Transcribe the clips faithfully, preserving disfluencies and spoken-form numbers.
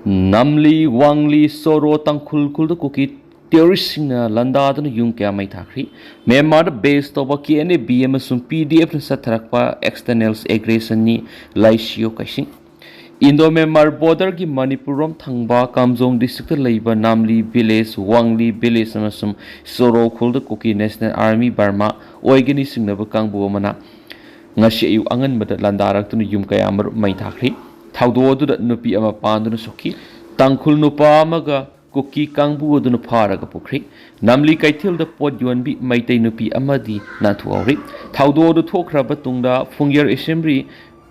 ꯅꯥꯝꯂꯤ, ꯋꯥꯡꯂꯤ, ꯁꯣꯔꯣ, ꯇꯥꯡꯈꯨꯜ ꯈꯨꯜꯗ ꯀꯨꯀꯤ ꯇꯦꯔꯣꯔꯤꯁꯁꯤꯡꯅ ꯂꯥꯟꯗꯥꯗꯨꯅ ꯌꯨꯝ ꯀꯌꯥ ꯃꯩ ꯊꯥꯈ꯭ꯔꯤ꯫ ꯃ꯭ꯌꯥꯟꯃꯥꯔꯗ ꯕꯦꯁ ꯇꯧꯕ ꯀꯦ ꯑꯦꯟ ꯑꯦ ꯕꯤ ꯑꯃꯁꯨꯡ ꯄꯤ ꯗꯤ ꯑꯦꯐꯅ ꯆꯠꯊꯔꯛꯄ ꯑꯦꯛꯁꯇꯔꯅꯦꯜ ꯑꯦꯒ꯭ꯔꯦꯁꯟꯅꯤ꯫ ꯂꯥꯏꯁꯤꯌꯣ ꯀꯩꯁꯤꯡ꯫ ꯏꯟꯗꯣ ꯃ꯭ꯌꯥꯟꯃꯥꯔ ꯕꯣꯔꯗꯔꯒꯤ ꯃꯅꯤꯄꯨꯔ ꯔꯣꯝ ꯊꯪꯕ ꯀꯥꯝꯖꯣꯡ ꯗꯤꯁꯇ꯭ꯔꯤꯛꯇ ꯂꯩꯕ ꯅꯥꯝꯂꯤ ꯚꯤꯂꯦꯖ, ꯋꯥꯡꯂꯤ ꯚꯤꯂꯦꯖ ꯑꯃꯁꯨꯡ ꯁꯣꯔꯣ ꯈꯨꯜꯗ ꯀꯨꯀꯤ ꯅꯦꯁꯅꯦꯜ ꯑꯥꯔꯃꯤ ꯕꯔꯃꯥ ꯑꯣꯏꯒꯅꯤ ꯆꯤꯡꯅꯕ ꯀꯥꯡꯕꯨ ꯑꯃꯅ ꯉꯁꯤ ꯑꯌꯨꯛ ꯑꯉꯟꯕꯗ ꯂꯥꯟꯗꯥꯔꯛꯇꯨꯅ ꯌꯨꯝ ꯀꯌꯥ ꯃꯔꯨꯝ ꯃꯩ ꯊꯥꯈ꯭ꯔꯤ꯫ ꯊꯧꯗꯣꯛ ꯑꯗꯨꯗ ꯅꯨꯄꯤ ꯑꯃ ꯄꯥꯟꯗꯨꯅ ꯁꯣꯛꯈꯤ꯫ ꯇꯥꯡꯈꯨꯜ ꯅꯨꯄꯥ ꯑꯃꯒ ꯀꯨꯀꯤ ꯀꯥꯡꯕꯨ ꯑꯗꯨꯅ ꯐꯥꯔꯒ ꯄꯨꯈ꯭ꯔꯤ꯫ ꯅꯥꯝꯂꯤ ꯀꯩꯊꯦꯜꯗ ꯄꯣꯠ ꯌꯣꯟꯕꯤ ꯃꯩꯇꯩ ꯅꯨꯄꯤ ꯑꯃꯗꯤ ꯅꯥꯟꯊꯣꯛꯍꯧꯔꯤ꯫ ꯊꯧꯗꯣꯛ ꯑꯗꯨ ꯊꯣꯛꯈ꯭ꯔꯕ ꯇꯨꯡꯗ ꯐꯨꯡꯌꯔ ꯑꯦꯁꯦꯝꯕ꯭ꯂꯤ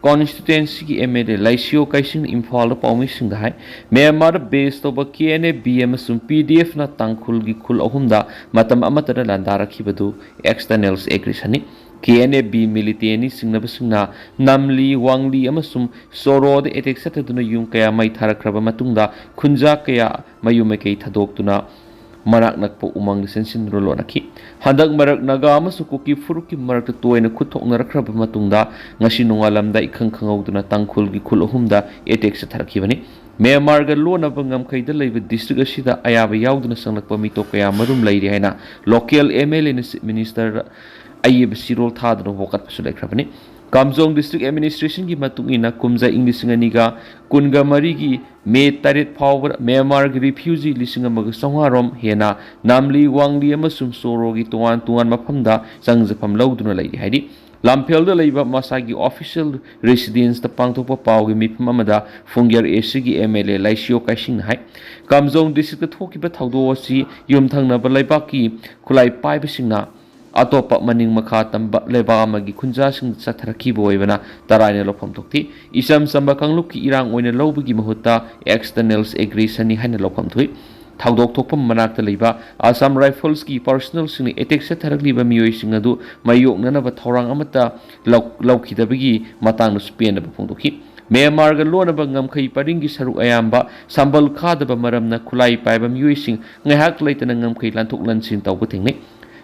ꯀꯣꯟꯁꯇꯤꯇ꯭ꯋꯦꯟꯁꯤꯒꯤ ꯑꯦꯝ ꯑꯦꯜ ꯑꯦ ꯂꯥꯏꯁꯤꯌꯣ ꯀꯩꯁꯤꯡꯅ ꯏꯝꯐꯥꯜꯗ ꯄꯥꯎꯃꯤꯁꯤꯡꯗ ꯍꯥꯏ, ꯃ꯭ꯌꯥꯟꯃꯥꯔꯗ ꯕꯦꯁ ꯇꯧꯕ ꯀꯦ ꯑꯦꯟ ꯑꯦ ꯕꯤ ꯑꯃꯁꯨꯡ ꯄꯤ ꯗꯤ ꯑꯦꯐꯅ ꯇꯥꯡꯈꯨꯜꯒꯤ ꯈꯨꯜ ꯑꯍꯨꯝꯗ ꯃꯇꯝ ꯑꯃꯠꯇꯗ ꯂꯥꯟꯗꯥꯔꯛꯈꯤꯕꯗꯨ ꯑꯦꯛꯁꯇꯔꯅꯦꯜ ꯑꯦꯒ꯭ꯔꯦꯁꯟꯅꯤ꯫ ꯀꯦ ꯑꯦꯟ ꯑꯦ ꯕꯤ ꯃꯤꯂꯤꯇꯦꯟꯅꯤ ꯆꯤꯡꯅꯕꯁꯤꯡꯅ ꯅꯥꯝꯂꯤ, ꯋꯥꯡꯂꯤ ꯑꯃꯁꯨꯡ ꯁꯣꯔꯣꯗ ꯑꯦꯇꯦꯛ ꯆꯠꯊꯗꯨꯅ ꯌꯨꯝ ꯀꯌꯥ ꯃꯩ ꯊꯥꯔꯛꯈ꯭ꯔꯕ ꯃꯇꯨꯡꯗ ꯈꯨꯟꯖꯥ ꯀꯌꯥ ꯃꯌꯨꯝ ꯃꯩꯀꯩ ꯊꯥꯗꯣꯛꯇꯨꯅ ꯃꯅꯥꯛ ꯅꯛꯄ ꯎꯃꯪꯗ ꯆꯦꯟꯁꯤꯟꯗꯨꯅ ꯂꯣꯠꯅꯈꯤ꯫ ꯍꯟꯗꯛ ꯃꯔꯛ ꯅꯥꯒꯥ ꯑꯃꯁꯨꯡ ꯀꯨꯀꯤ ꯐꯨꯔꯨꯞꯀꯤ ꯃꯔꯛꯇ ꯇꯣꯏꯅ ꯈꯨꯠ ꯊꯣꯛꯅꯔꯛꯈ꯭ꯔꯕ ꯃꯇꯨꯡꯗ ꯉꯁꯤ ꯅꯣꯡꯉꯥꯜꯂꯝꯗꯥꯏ ꯏꯈꯪ ꯈꯪꯍꯧꯗꯅ ꯇꯥꯡꯈꯨꯜꯒꯤ ꯈꯨꯜ ꯑꯍꯨꯝꯗ ꯑꯦꯇꯦꯛ ꯆꯠꯊꯔꯛꯈꯤꯕꯅꯤ꯫ ꯃ꯭ꯌꯥꯟꯃꯥꯔꯒ ꯂꯣꯟꯅꯕ ꯉꯝꯈꯩꯗ ꯂꯩꯕ ꯗꯤꯁꯇ꯭ꯔꯤꯛ ꯑꯁꯤꯗ ꯑꯌꯥꯕ ꯌꯥꯎꯗꯅ ꯆꯪꯂꯛꯄ ꯃꯤꯇꯣꯞ ꯀꯌꯥ ꯃꯔꯨꯝ ꯂꯩꯔꯤ ꯍꯥꯏꯅ ꯂꯣꯀꯦꯜ ꯑꯦꯝ ꯑꯦꯜ ꯑꯦꯅ ꯆꯤꯐ ꯃꯤꯅꯤꯁꯇꯔ ꯑꯏꯕ ꯆꯦꯔꯣꯜ ꯊꯥꯗꯨꯅ ꯋꯥꯀꯠꯄꯁꯨ ꯂꯩꯈ꯭ꯔꯕꯅꯤ꯫ ꯀꯥꯝꯖꯣꯡ ꯗꯤꯁꯇ꯭ꯔꯤꯛ ꯑꯦꯗꯃꯤꯅꯤꯁꯇ꯭ꯔꯦꯁꯟꯒꯤ ꯃꯇꯨꯡ ꯏꯟꯅ ꯀꯨꯝꯖꯥ ꯏꯪ ꯂꯤꯁꯤꯡ ꯑꯅꯤꯒ ꯀꯨꯟꯒ ꯃꯔꯤꯒꯤ ꯃꯦ ꯇꯔꯦꯠ ꯐꯥꯎꯕꯗ ꯃ꯭ꯌꯥꯟꯃꯥꯔꯒꯤ ꯔꯤꯐ꯭ꯌꯨꯖꯤ ꯂꯤꯁꯤꯡ ꯑꯃꯒ ꯆꯥꯝꯃꯉꯥ ꯔꯣꯝ ꯍꯦꯟꯅ ꯅꯥꯝꯂꯤ, ꯋꯥꯡꯂꯤ ꯑꯃꯁꯨꯡ ꯁꯣꯔꯣꯒꯤ ꯇꯣꯉꯥꯟ ꯇꯣꯉꯥꯟ ꯃꯐꯝꯗ ꯆꯪꯖꯐꯝ ꯂꯧꯗꯨꯅ ꯂꯩꯔꯤ ꯍꯥꯏꯔꯤ꯫ ꯂꯝꯐꯦꯜꯗ ꯂꯩꯕ ꯃꯁꯥꯒꯤ ꯑꯣꯐꯤꯁꯤꯌꯦꯜ ꯔꯦꯁꯤꯗꯦꯟꯁꯇ ꯄꯥꯡꯊꯣꯛꯄ ꯄꯥꯎꯒꯤ ꯃꯤꯐꯝ ꯑꯃꯗ ꯐꯨꯡꯒ꯭ꯌꯔ ꯑꯦꯁꯤꯒꯤ ꯑꯦꯝ ꯑꯦꯜ ꯑꯦ ꯂꯥꯏꯁꯤꯌꯣ ꯀꯥꯏꯁꯤꯡꯅ ꯍꯥꯏ, ꯀꯥꯝꯖꯣꯡ ꯗꯤꯁꯇ꯭ꯔꯤꯛꯇ ꯊꯣꯛꯈꯤꯕ ꯊꯧꯗꯣꯛ ꯑꯁꯤ ꯌꯨꯝꯊꯪꯅꯕ ꯂꯩꯕꯥꯛꯀꯤ ꯈꯨꯠꯂꯥꯏ ꯄꯥꯏꯕꯁꯤꯡꯅ ꯑꯇꯣꯞꯄ ꯃꯅꯤꯡ ꯃꯈꯥ ꯇꯝꯕ ꯂꯩꯕꯥꯛ ꯑꯃꯒꯤ ꯈꯨꯟꯖꯥꯁꯤꯡꯗ ꯆꯠꯊꯔꯛꯈꯤꯕ ꯑꯣꯏꯕꯅ ꯇꯔꯥꯏꯅ ꯂꯧꯐꯝ ꯊꯣꯛꯈꯤ꯫ ꯏꯆꯝ ꯆꯝꯕ ꯀꯥꯡꯂꯨꯞꯀꯤ ꯏꯔꯥꯡ ꯑꯣꯏꯅ ꯂꯧꯕꯒꯤ ꯃꯍꯨꯠꯇ ꯑꯦꯛꯁꯇꯔꯅꯦꯜ ꯑꯦꯒ꯭ꯔꯦꯁꯟꯅꯤ ꯍꯥꯏꯅ ꯂꯧꯐꯝ ꯊꯣꯛꯏ꯫ ꯊꯧꯗꯣꯛ ꯊꯣꯛꯐꯝ ꯃꯅꯥꯛꯇ ꯂꯩꯕ ꯑꯁꯥꯝ ꯔꯥꯏꯐꯜꯁꯀꯤ ꯄꯥꯔꯁꯅꯦꯜꯁꯤꯡꯅ ꯑꯦꯇꯦꯛ ꯆꯠꯊꯔꯛꯂꯤꯕ ꯃꯤꯑꯣꯏꯁꯤꯡ ꯑꯗꯨ ꯃꯥꯌꯣꯛꯅꯅꯕ ꯊꯧꯔꯥꯡ ꯑꯃꯠꯇ ꯂꯧ-, ꯂꯧꯈꯤꯗꯕꯒꯤ ꯃꯇꯥꯡꯗꯁꯨ ꯄꯦꯟꯗꯕ ꯐꯣꯡꯗꯣꯛꯈꯤ꯫ ꯃ꯭ꯌꯥꯟꯃꯥꯔꯒ ꯂꯣꯟꯅꯕ ꯉꯝꯈꯩ ꯄꯔꯤꯡꯒꯤ ꯁꯔꯨꯛ ꯑꯌꯥꯝꯕ ꯁꯝꯕꯜ ꯈꯥꯗꯕ ꯃꯔꯝꯅ ꯈꯨꯠꯂꯥꯏ ꯄꯥꯏꯕ ꯃꯤꯑꯣꯏꯁꯤꯡ ꯉꯥꯏꯍꯥꯛ ꯂꯩꯇꯅ ꯉꯝꯈꯩ ꯂꯥꯟꯊꯣꯛ ꯂꯥꯟꯁꯤꯟ ꯇꯧꯕ ꯊꯦꯡꯅꯩ꯫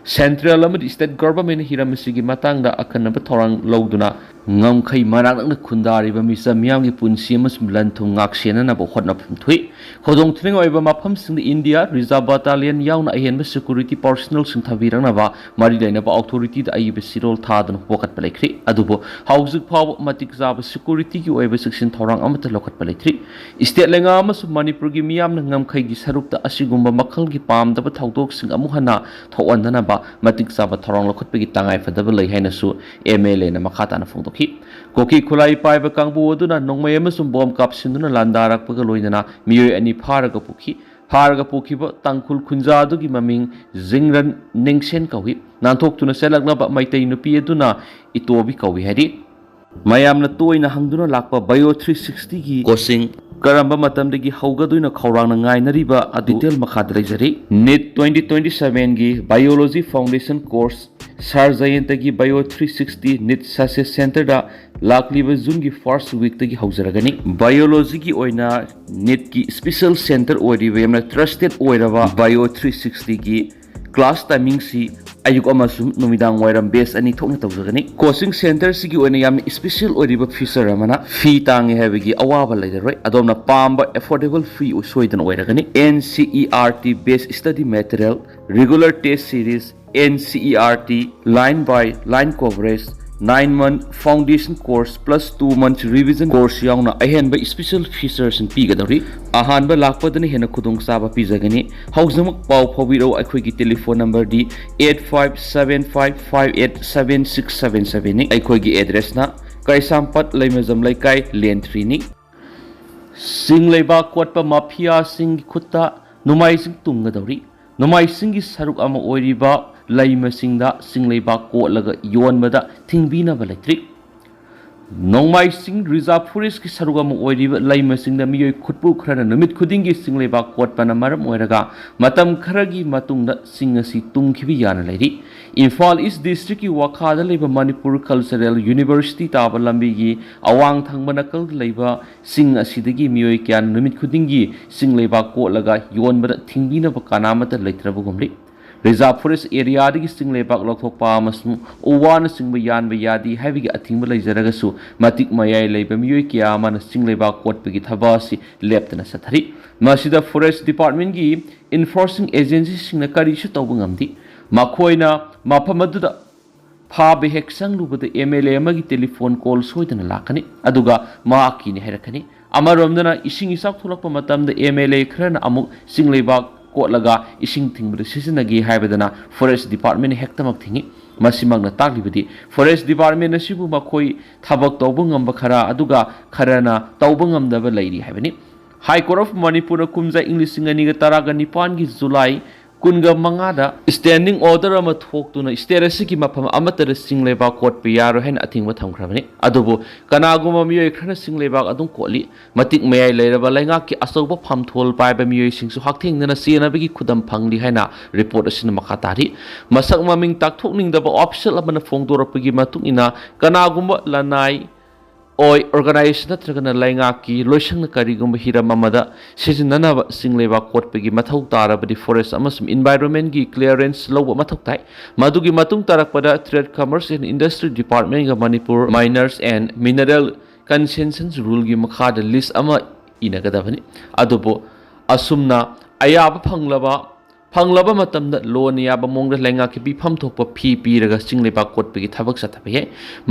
ꯁꯦꯟꯇ꯭ꯔꯦꯜ ꯑꯃꯗꯤ ꯁ꯭ꯇꯦꯠ ꯒꯚꯔꯟꯃꯦꯟꯠꯅ ꯍꯤꯔꯝ ꯑꯁꯤꯒꯤ ꯃꯇꯥꯡꯗ ꯑꯈꯟꯅꯕ ꯊꯧꯔꯥꯡ ꯂꯧꯗꯨꯅ ꯉꯝꯈꯩ ꯃꯅꯥꯛ ꯅꯛꯅ ꯈꯨꯟꯗꯥꯔꯤꯕ ꯃꯤꯆꯝ ꯃꯤꯌꯥꯝꯒꯤ ꯄꯨꯟꯁꯤ ꯑꯃꯁꯨꯡ ꯂꯟ ꯊꯨꯝ ꯉꯥꯛꯁꯦꯟꯅꯅꯕ ꯍꯣꯠꯅꯐꯝ ꯊꯣꯛꯏ꯫ ꯈꯨꯗꯣꯡꯊꯤꯅꯤꯡꯉꯥꯏ ꯑꯣꯏꯕ ꯃꯐꯝꯁꯤꯡꯗ ꯏꯟꯗꯤꯌꯥ ꯔꯤꯖꯥꯔꯚ ꯕꯠꯇꯥꯂꯤꯌꯟ ꯌꯥꯎꯅ ꯑꯍꯦꯟꯕ ꯁꯦꯀ꯭ꯌꯨꯔꯤꯇꯤ ꯄꯥꯔꯁꯣꯅꯦꯜꯁꯤꯡ ꯊꯝꯕꯤꯔꯛꯅꯕ ꯃꯔꯤ ꯂꯩꯅꯕ ꯑꯣꯊꯣꯔꯤꯇꯤꯗ ꯑꯏꯕ ꯆꯦꯔꯣꯜ ꯊꯥꯗꯨꯅ ꯋꯥꯀꯠꯄ ꯂꯩꯈ꯭ꯔꯦ꯫ ꯑꯗꯨꯕꯨ ꯍꯧꯖꯤꯛ ꯐꯥꯎꯕ ꯃꯇꯤꯛ ꯆꯥꯕ ꯁꯦꯀ꯭ꯌꯨꯔꯤꯇꯤꯒꯤ ꯑꯣꯏꯕ ꯆꯦꯛꯁꯤꯟ ꯊꯧꯔꯥꯡ ꯑꯃꯠꯇ ꯂꯧꯈꯠꯄ ꯂꯩꯇ꯭ꯔꯤ꯫ ꯏꯁꯇꯦꯠ ꯂꯩꯉꯥꯛ ꯑꯃꯁꯨꯡ ꯃꯅꯤꯄꯨꯔꯒꯤ ꯃꯤꯌꯥꯝꯅ ꯉꯝꯈꯩꯒꯤ ꯁꯔꯨꯛꯇ ꯑꯁꯤꯒꯨꯝꯕ ꯃꯈꯜꯒꯤ ꯄꯥꯝꯗꯕ ꯊꯧꯗꯣꯛꯁꯤꯡ ꯑꯃꯨꯛ ꯍꯟꯅ ꯊꯣꯛꯍꯟꯗꯅꯕ ꯃꯇꯤꯛ ꯆꯥꯕ ꯊꯧꯔꯥꯡ ꯂꯧꯈꯠꯄꯒꯤ ꯇꯉꯥꯏꯐꯗꯕ ꯂꯩ ꯍꯥꯏꯅꯁꯨ ꯑꯦꯝ ꯑꯦꯜ ꯑꯦꯅ ꯃꯈꯥ ꯇꯥꯅ ꯐꯣꯡꯗꯣꯛꯈꯤ꯫ ꯀꯨꯀꯤ ꯈꯨꯠꯂꯥꯏ ꯄꯥꯏꯕ ꯀꯥꯡꯕꯨ ꯑꯗꯨꯅ ꯅꯣꯡꯃꯩ ꯑꯃꯁꯨꯡ ꯕꯣꯝ ꯀꯥꯞꯁꯤꯟꯗꯨꯅ ꯂꯥꯟꯗꯥꯔꯛꯄꯒ ꯂꯣꯏꯅꯅ ꯃꯤꯑꯣꯏ ꯑꯅꯤ ꯐꯥꯔꯒ ꯄꯨꯈꯤ꯫ ꯐꯥꯔꯒ ꯄꯨꯈꯤꯕ ꯇꯥꯡꯈꯨꯜ ꯈꯨꯟꯖꯥ ꯑꯗꯨꯒꯤ ꯃꯃꯤꯡ ꯖꯤꯡꯔꯟ ꯅꯤꯡꯁꯦꯟ ꯀꯧꯏ꯫ ꯅꯥꯟꯊꯣꯛꯇꯨꯅ ꯆꯦꯜꯂꯛꯅꯕ ꯃꯩꯇꯩ ꯅꯨꯄꯤ ꯑꯗꯨꯅ ꯏꯇꯣꯕꯤ ꯀꯧꯏ ꯍꯥꯏꯔꯤ꯫ ꯃꯌꯥꯝꯅ ꯇꯣꯏꯅ ꯍꯪꯗꯨꯅ ꯂꯥꯛꯄ ꯕꯥꯏꯑꯣ ꯊ꯭ꯔꯤ ꯁꯤꯛꯁꯇꯤꯒꯤ ꯀꯣꯆꯤꯡ ꯀꯔꯝꯕ ꯃꯇꯝꯗꯒꯤ ꯍꯧꯒꯗꯣꯏꯅꯣ ꯈꯧꯔꯥꯡꯅ ꯉꯥꯏꯅꯔꯤꯕ ꯑꯗꯨ ꯗꯤꯇꯦꯜ ꯃꯈꯥꯗ ꯂꯩꯖꯔꯤ꯫ ꯅꯤꯠ ꯇ꯭ꯋꯦꯟꯇꯤ ꯇ꯭ꯋꯦꯟꯇꯤ ꯁꯚꯦꯟꯒꯤ ꯕꯥꯏꯑꯣꯂꯣꯖꯤ ꯐꯥꯎꯟꯗꯦꯁꯟ ꯀꯣꯔꯁ ꯁꯥꯔ ꯖꯌꯟꯇꯒꯤ bio three sixty NEET success ꯁꯦꯟꯇꯔꯗ ꯂꯥꯛꯂꯤꯕ ꯖꯨꯟꯒꯤ ꯐꯥꯔꯁ ꯋꯤꯛꯇꯒꯤ ꯍꯧꯖꯔꯒꯅꯤ꯫ ꯕꯥꯏꯑꯣꯂꯣꯖꯤꯒꯤ ꯑꯣꯏꯅ ꯅꯤꯠꯀꯤ ꯏꯁꯄꯤꯁꯦꯜ ꯁꯦꯟꯇꯔ ꯑꯣꯏꯔꯤꯕ ꯌꯥꯝꯅ ꯇ꯭ꯔꯁꯇꯦꯠ ꯑꯣꯏꯔꯕ ꯕꯥꯏꯑꯣ ꯊ꯭ꯔꯤ ꯁꯤꯛꯁꯇꯤꯒꯤ ꯀ꯭ꯂꯥꯁ ꯇꯥꯏꯃꯤꯡꯁꯤ ꯑꯌꯨꯛ ꯑꯃꯁꯨꯡ ꯅꯨꯃꯤꯗꯥꯡ ꯋꯥꯏꯔꯝ ꯕꯦꯁ ꯑꯅꯤ ꯊꯣꯛꯅ ꯇꯧꯖꯒꯅꯤ꯫ ꯀꯣꯆꯤꯡ ꯁꯦꯟꯇꯔꯁꯤꯒꯤ ꯑꯣꯏꯅ ꯌꯥꯝꯅ ꯏꯁꯄꯤꯁꯦꯜ ꯑꯣꯏꯔꯤꯕ ꯐꯤꯆꯔ ꯑꯃꯅ ꯐꯤ ꯇꯥꯡꯉꯦ ꯍꯥꯏꯕꯒꯤ ꯑꯋꯥꯕ ꯂꯩꯔꯔꯣꯏ꯫ ꯑꯗꯣꯝꯅ ꯄꯥꯝꯕ ꯑꯦꯐꯣꯔꯗꯦꯕꯜ ꯐꯤ ꯁꯣꯏꯗꯅ ꯑꯣꯏꯔꯒꯅꯤ꯫ N C E R T base study material, regular test series, N C E R T, line by line coverage, nine month foundation course plus two month revision course ꯌꯥꯎꯅ ꯑꯍꯦꯟꯕ ꯏꯁꯄꯤꯁꯦꯜ ꯐꯤꯆꯔꯁꯤꯡ ꯄꯤꯒꯗꯧꯔꯤ꯫ ꯑꯍꯥꯟꯕ ꯂꯥꯛꯄꯗꯅ ꯍꯦꯟꯅ ꯈꯨꯗꯣꯡꯆꯥꯕ ꯄꯤꯖꯒꯅꯤ꯫ ꯍꯧꯖꯤꯛꯃꯛ ꯄꯥꯎ ꯐꯥꯎꯕꯤꯔꯛꯎ꯫ ꯑꯩꯈꯣꯏꯒꯤ telephone ꯅꯝꯕꯔꯗꯤ eight five seven five five eight seven six seven seven ꯅꯤ꯫ ꯑꯩꯈꯣꯏꯒꯤ ꯑꯦꯗ꯭ꯔꯦꯁꯅ ꯀꯩꯁꯥꯝꯄꯥꯠ ꯂꯩꯃꯖꯝ ꯂꯩꯀꯥꯏ, ꯂꯦꯟ ꯊ꯭ꯔꯤꯅꯤ꯫ ꯆꯤꯡ ꯂꯩꯕꯥꯛ ꯀꯣꯠꯄ ꯃꯥꯐꯤꯌꯥꯁꯤꯡꯒꯤ ꯈꯨꯠꯇ ꯅꯣꯡꯃꯥꯏꯖꯤꯡ ꯇꯨꯡꯒꯗꯧꯔꯤ꯫ ꯅꯣꯡꯃꯥꯏꯖꯤꯡꯒꯤ ꯁꯔꯨꯛ ꯑꯃ ꯑꯣꯏꯔꯤꯕ ꯂꯩꯃꯁꯤꯡꯗ ꯆꯤꯡ ꯂꯩꯕꯥꯛ ꯀꯣꯠꯂꯒ ꯌꯣꯟꯕꯗ ꯊꯤꯡꯕꯤꯅꯕ ꯂꯩꯇ꯭ꯔꯤ꯫ ꯅꯣꯡꯃꯥꯏꯖꯤꯡ ꯔꯤꯖꯥꯔꯚ ꯐꯣꯔꯦꯁ꯭ꯠꯀꯤ ꯁꯔꯨꯛ ꯑꯃ ꯑꯣꯏꯔꯤꯕ ꯂꯩꯃꯁꯤꯡꯗ ꯃꯤꯑꯣꯏ ꯈꯨꯠꯄꯨ ꯈꯔꯅ ꯅꯨꯃꯤꯠ ꯈꯨꯗꯤꯡꯒꯤ ꯆꯤꯡ ꯂꯩꯕꯥꯛ ꯀꯣꯠꯄꯅ ꯃꯔꯝ ꯑꯣꯏꯔꯒ ꯃꯇꯝ ꯈꯔꯒꯤ ꯃꯇꯨꯡꯗ ꯆꯤꯡ ꯑꯁꯤ ꯇꯨꯝꯈꯤꯕ ꯌꯥꯅ ꯂꯩꯔꯤ꯫ ꯏꯝꯐꯥꯜ ꯏꯁ꯭ꯠ ꯗꯤꯁꯇ꯭ꯔꯤꯛꯀꯤ ꯋꯥꯈꯥꯗ ꯂꯩꯕ ꯃꯅꯤꯄꯨꯔ ꯀꯜꯆꯔꯦꯜ ꯌꯨꯅꯤꯚꯔꯁꯤꯇꯤ ꯇꯥꯕ ꯂꯝꯕꯤꯒꯤ ꯑꯋꯥꯡ ꯊꯪꯕ ꯅꯥꯀꯜꯗ ꯂꯩꯕ ꯆꯤꯡ ꯑꯁꯤꯗꯒꯤ ꯃꯤꯑꯣꯏ ꯀꯌꯥꯅ ꯅꯨꯃꯤꯠ ꯈꯨꯗꯤꯡꯒꯤ ꯆꯤꯡ ꯂꯩꯕꯥꯛ ꯀꯣꯠꯂꯒ ꯌꯣꯟꯕꯗ ꯊꯤꯡꯕꯤꯅꯕ ꯀꯅꯥꯃꯠꯇ ꯂꯩꯇ꯭ꯔꯕꯒꯨꯝꯂꯤ꯫ Reserve Forest Area ꯗꯒꯤ ꯆꯤꯡ ꯂꯩꯕꯥꯛ ꯂꯧꯊꯣꯛꯄ ꯑꯃꯁꯨꯡ ꯎ ꯋꯥꯅꯆꯤꯡꯕ ꯌꯥꯟꯕ ꯌꯥꯗꯦ ꯍꯥꯏꯕꯒꯤ ꯑꯊꯤꯡꯕ ꯂꯩꯖꯔꯒꯁꯨ, ꯃꯇꯤꯛ ꯃꯌꯥꯏ ꯂꯩꯕ ꯃꯤꯑꯣꯏ ꯀꯌꯥ ꯑꯃꯅ ꯆꯤꯡ ꯂꯩꯕꯥꯛ ꯀꯣꯠꯄꯒꯤ ꯊꯕꯛ ꯑꯁꯤ ꯂꯦꯞꯇꯅ ꯆꯠꯊꯔꯤ꯫ ꯃꯁꯤꯗ Forest Department ꯀꯤ enforcing agency ꯁꯤꯡꯅ ꯀꯔꯤꯁꯨ ꯇꯧꯕ ꯉꯝꯗꯦ꯫ ꯃꯈꯣꯏꯅ ꯃꯐꯝ ꯑꯗꯨꯗ ꯐꯥꯕ ꯍꯦꯛ ꯆꯪꯂꯨꯕꯗ M L A ꯑꯃꯒꯤ telephone call ꯁꯣꯏꯗꯅ ꯂꯥꯛꯀꯅꯤ, ꯑꯗꯨꯒ ꯃꯍꯥꯛꯀꯤꯅꯤ ꯍꯥꯏꯔꯛꯀꯅꯤ꯫ ꯑꯃꯔꯣꯝꯗꯅ, ꯏꯁꯤꯡ ꯏꯆꯥꯎ ꯊꯣꯛꯂꯛꯄ ꯃꯇꯝꯗ M L A ꯈꯔꯅ ꯑꯃꯨꯛ ꯆꯤꯡ ꯂꯩꯕꯥꯛ ꯀꯣꯠꯂꯒ ꯏꯁꯤꯡ ꯊꯤꯡꯕꯗ ꯁꯤꯖꯤꯟꯅꯒꯦ ꯍꯥꯏꯕꯗꯅ Forest Department ꯅ ꯍꯦꯛꯇꯃꯛ ꯊꯤꯡꯏ꯫ ꯃꯁꯤꯃꯛꯅ ꯇꯥꯛꯂꯤꯕꯗꯤ Forest Department ꯑꯁꯤꯕꯨ ꯃꯈꯣꯏ ꯊꯕꯛ ꯇꯧꯕ ꯉꯝꯕ ꯈꯔ, ꯑꯗꯨꯒ ꯈꯔꯅ ꯇꯧꯕ ꯉꯝꯗꯕ ꯂꯩꯔꯤ ꯍꯥꯏꯕꯅꯤ꯫ High Court of Manipur ꯅ ꯀꯨꯝꯖꯥ ꯏꯪ ꯂꯤꯁꯤꯡ ꯑꯅꯤꯒ ꯇꯔꯥꯒ ꯅꯤꯄꯥꯟꯒꯤ ꯖꯨꯂꯥꯏ ꯀꯨꯟꯒ ꯃꯉꯥꯗ standing order ꯑꯃ ꯊꯣꯛꯇꯨꯅ state ꯑꯁꯤꯒꯤ ꯃꯐꯝ ꯑꯃꯠꯇꯗ ꯆꯤꯡ ꯂꯩꯕꯥꯛ ꯀꯣꯠꯄ ꯌꯥꯔꯣꯏ ꯍꯥꯏꯅ ꯑꯊꯤꯡꯕ ꯊꯝꯈ꯭ꯔꯕꯅꯤ꯫ ꯑꯗꯨꯕꯨ ꯀꯅꯥꯒꯨꯝꯕ ꯃꯤꯑꯣꯏ ꯈꯔꯅ ꯆꯤꯡ ꯂꯩꯕꯥꯛ ꯑꯗꯨꯝ ꯀꯣꯠꯂꯤ꯫ ꯃꯇꯤꯛ ꯃꯌꯥꯏ ꯂꯩꯔꯕ ꯂꯩꯉꯥꯛꯀꯤ ꯑꯆꯧꯕ ꯐꯝꯊꯣꯜ ꯄꯥꯏꯕ ꯃꯤꯑꯣꯏꯁꯤꯡꯁꯨ ꯍꯛꯊꯦꯡꯅꯅ ꯆꯦꯟꯅꯕꯒꯤ ꯈꯨꯗꯝ ꯐꯪꯂꯤ ꯍꯥꯏꯅ report ꯑꯁꯤꯅ ꯃꯈꯥ ꯇꯥꯔꯤ꯫ ꯃꯁꯛ ꯃꯃꯤꯡ ꯇꯥꯛꯊꯣꯛꯅꯤꯡꯗꯕ official ꯑꯃꯅ ꯐꯣꯡꯗꯣꯔꯛꯄꯒꯤ ꯃꯇꯨꯡ ꯏꯟꯅ, ꯀꯅꯥꯒꯨꯝꯕ ꯂꯅꯥꯏ ꯑꯣꯏ organization ꯅꯠꯇ꯭ꯔꯒꯅ ꯂꯩꯉꯥꯛꯀꯤ ꯂꯣꯏꯁꯪꯅ ꯀꯔꯤꯒꯨꯝꯕ ꯍꯤꯔꯝ ꯑꯃꯗ ꯁꯤꯖꯤꯟꯅꯅꯕ ꯆꯤꯡ ꯂꯩꯕꯥꯛ ꯀꯣꯠꯄꯒꯤ ꯃꯊꯧ ꯇꯥꯔꯕꯗꯤ Forest ꯑꯃꯁꯨꯡ Environment ꯀꯤ clearance ꯂꯧꯕ ꯃꯊꯧ ꯇꯥꯏ꯫ ꯃꯗꯨꯒꯤ ꯃꯇꯨꯡ ꯇꯥꯔꯛꯄꯗ Trade, Commerce and Industry Department ꯒ Manipur Miners and Mineral Concessions Rule ꯒꯤ ꯃꯈꯥꯗ list ꯑꯃ ꯏꯅꯒꯗꯕꯅꯤ꯫ ꯑꯗꯨꯕꯨ ꯑꯁꯨꯝꯅ ꯑꯌꯥꯕ ꯐꯪꯂꯕ ꯐꯪꯂꯕ ꯃꯇꯝꯗ ꯂꯣꯟꯅ ꯌꯥꯕ ꯃꯑꯣꯡꯗ ꯂꯩꯉꯥꯛꯀꯤ ꯄꯤꯐꯝ ꯊꯣꯛꯄ fee ꯄꯤꯔꯒ ꯆꯤꯡ ꯂꯩꯕꯥꯛ ꯀꯣꯠꯄꯒꯤ ꯊꯕꯛ ꯆꯠꯊꯕ ꯌꯥꯏ꯫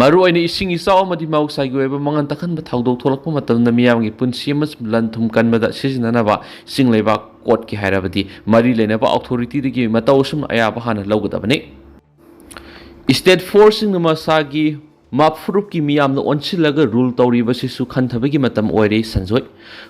ꯃꯔꯨꯑꯣꯏꯅ ꯏꯁꯤꯡ ꯏꯆꯥꯎ ꯑꯃꯗꯤ ꯃꯍꯧꯁꯥꯒꯤ ꯑꯣꯏꯕ ꯃꯉꯥꯟ ꯇꯥꯍꯟꯕ ꯊꯧꯗꯣꯛ ꯊꯣꯛꯂꯛꯄ ꯃꯇꯝꯗ ꯃꯤꯌꯥꯝꯒꯤ ꯄꯨꯟꯁꯤ ꯑꯃꯁꯨꯡ ꯂꯟ ꯊꯨꯝ ꯀꯟꯕꯗ ꯁꯤꯖꯤꯟꯅꯅꯕ ꯆꯤꯡ ꯂꯩꯕꯥꯛ ꯀꯣꯠꯀꯦ ꯍꯥꯏꯔꯕꯗꯤ ꯃꯔꯤ ꯂꯩꯅꯕ authority ꯗꯒꯤ ꯃꯇꯧ ꯑꯁꯨꯝꯅ ꯑꯌꯥꯕ ꯍꯥꯟꯅ ꯂꯧꯒꯗꯕꯅꯤ꯫ State force ꯁꯤꯡꯅ ꯃꯁꯥꯒꯤ ꯃꯐꯨꯔꯨꯞꯀꯤ ꯃꯤꯌꯥꯝꯅ ꯑꯣꯟꯁꯤꯜꯂꯒ rule ꯇꯧꯔꯤꯕꯁꯤꯁꯨ ꯈꯟꯊꯕꯒꯤ ꯃꯇꯝ ꯑꯣꯏꯔꯦ꯫ ꯁꯟꯖꯣꯏ꯫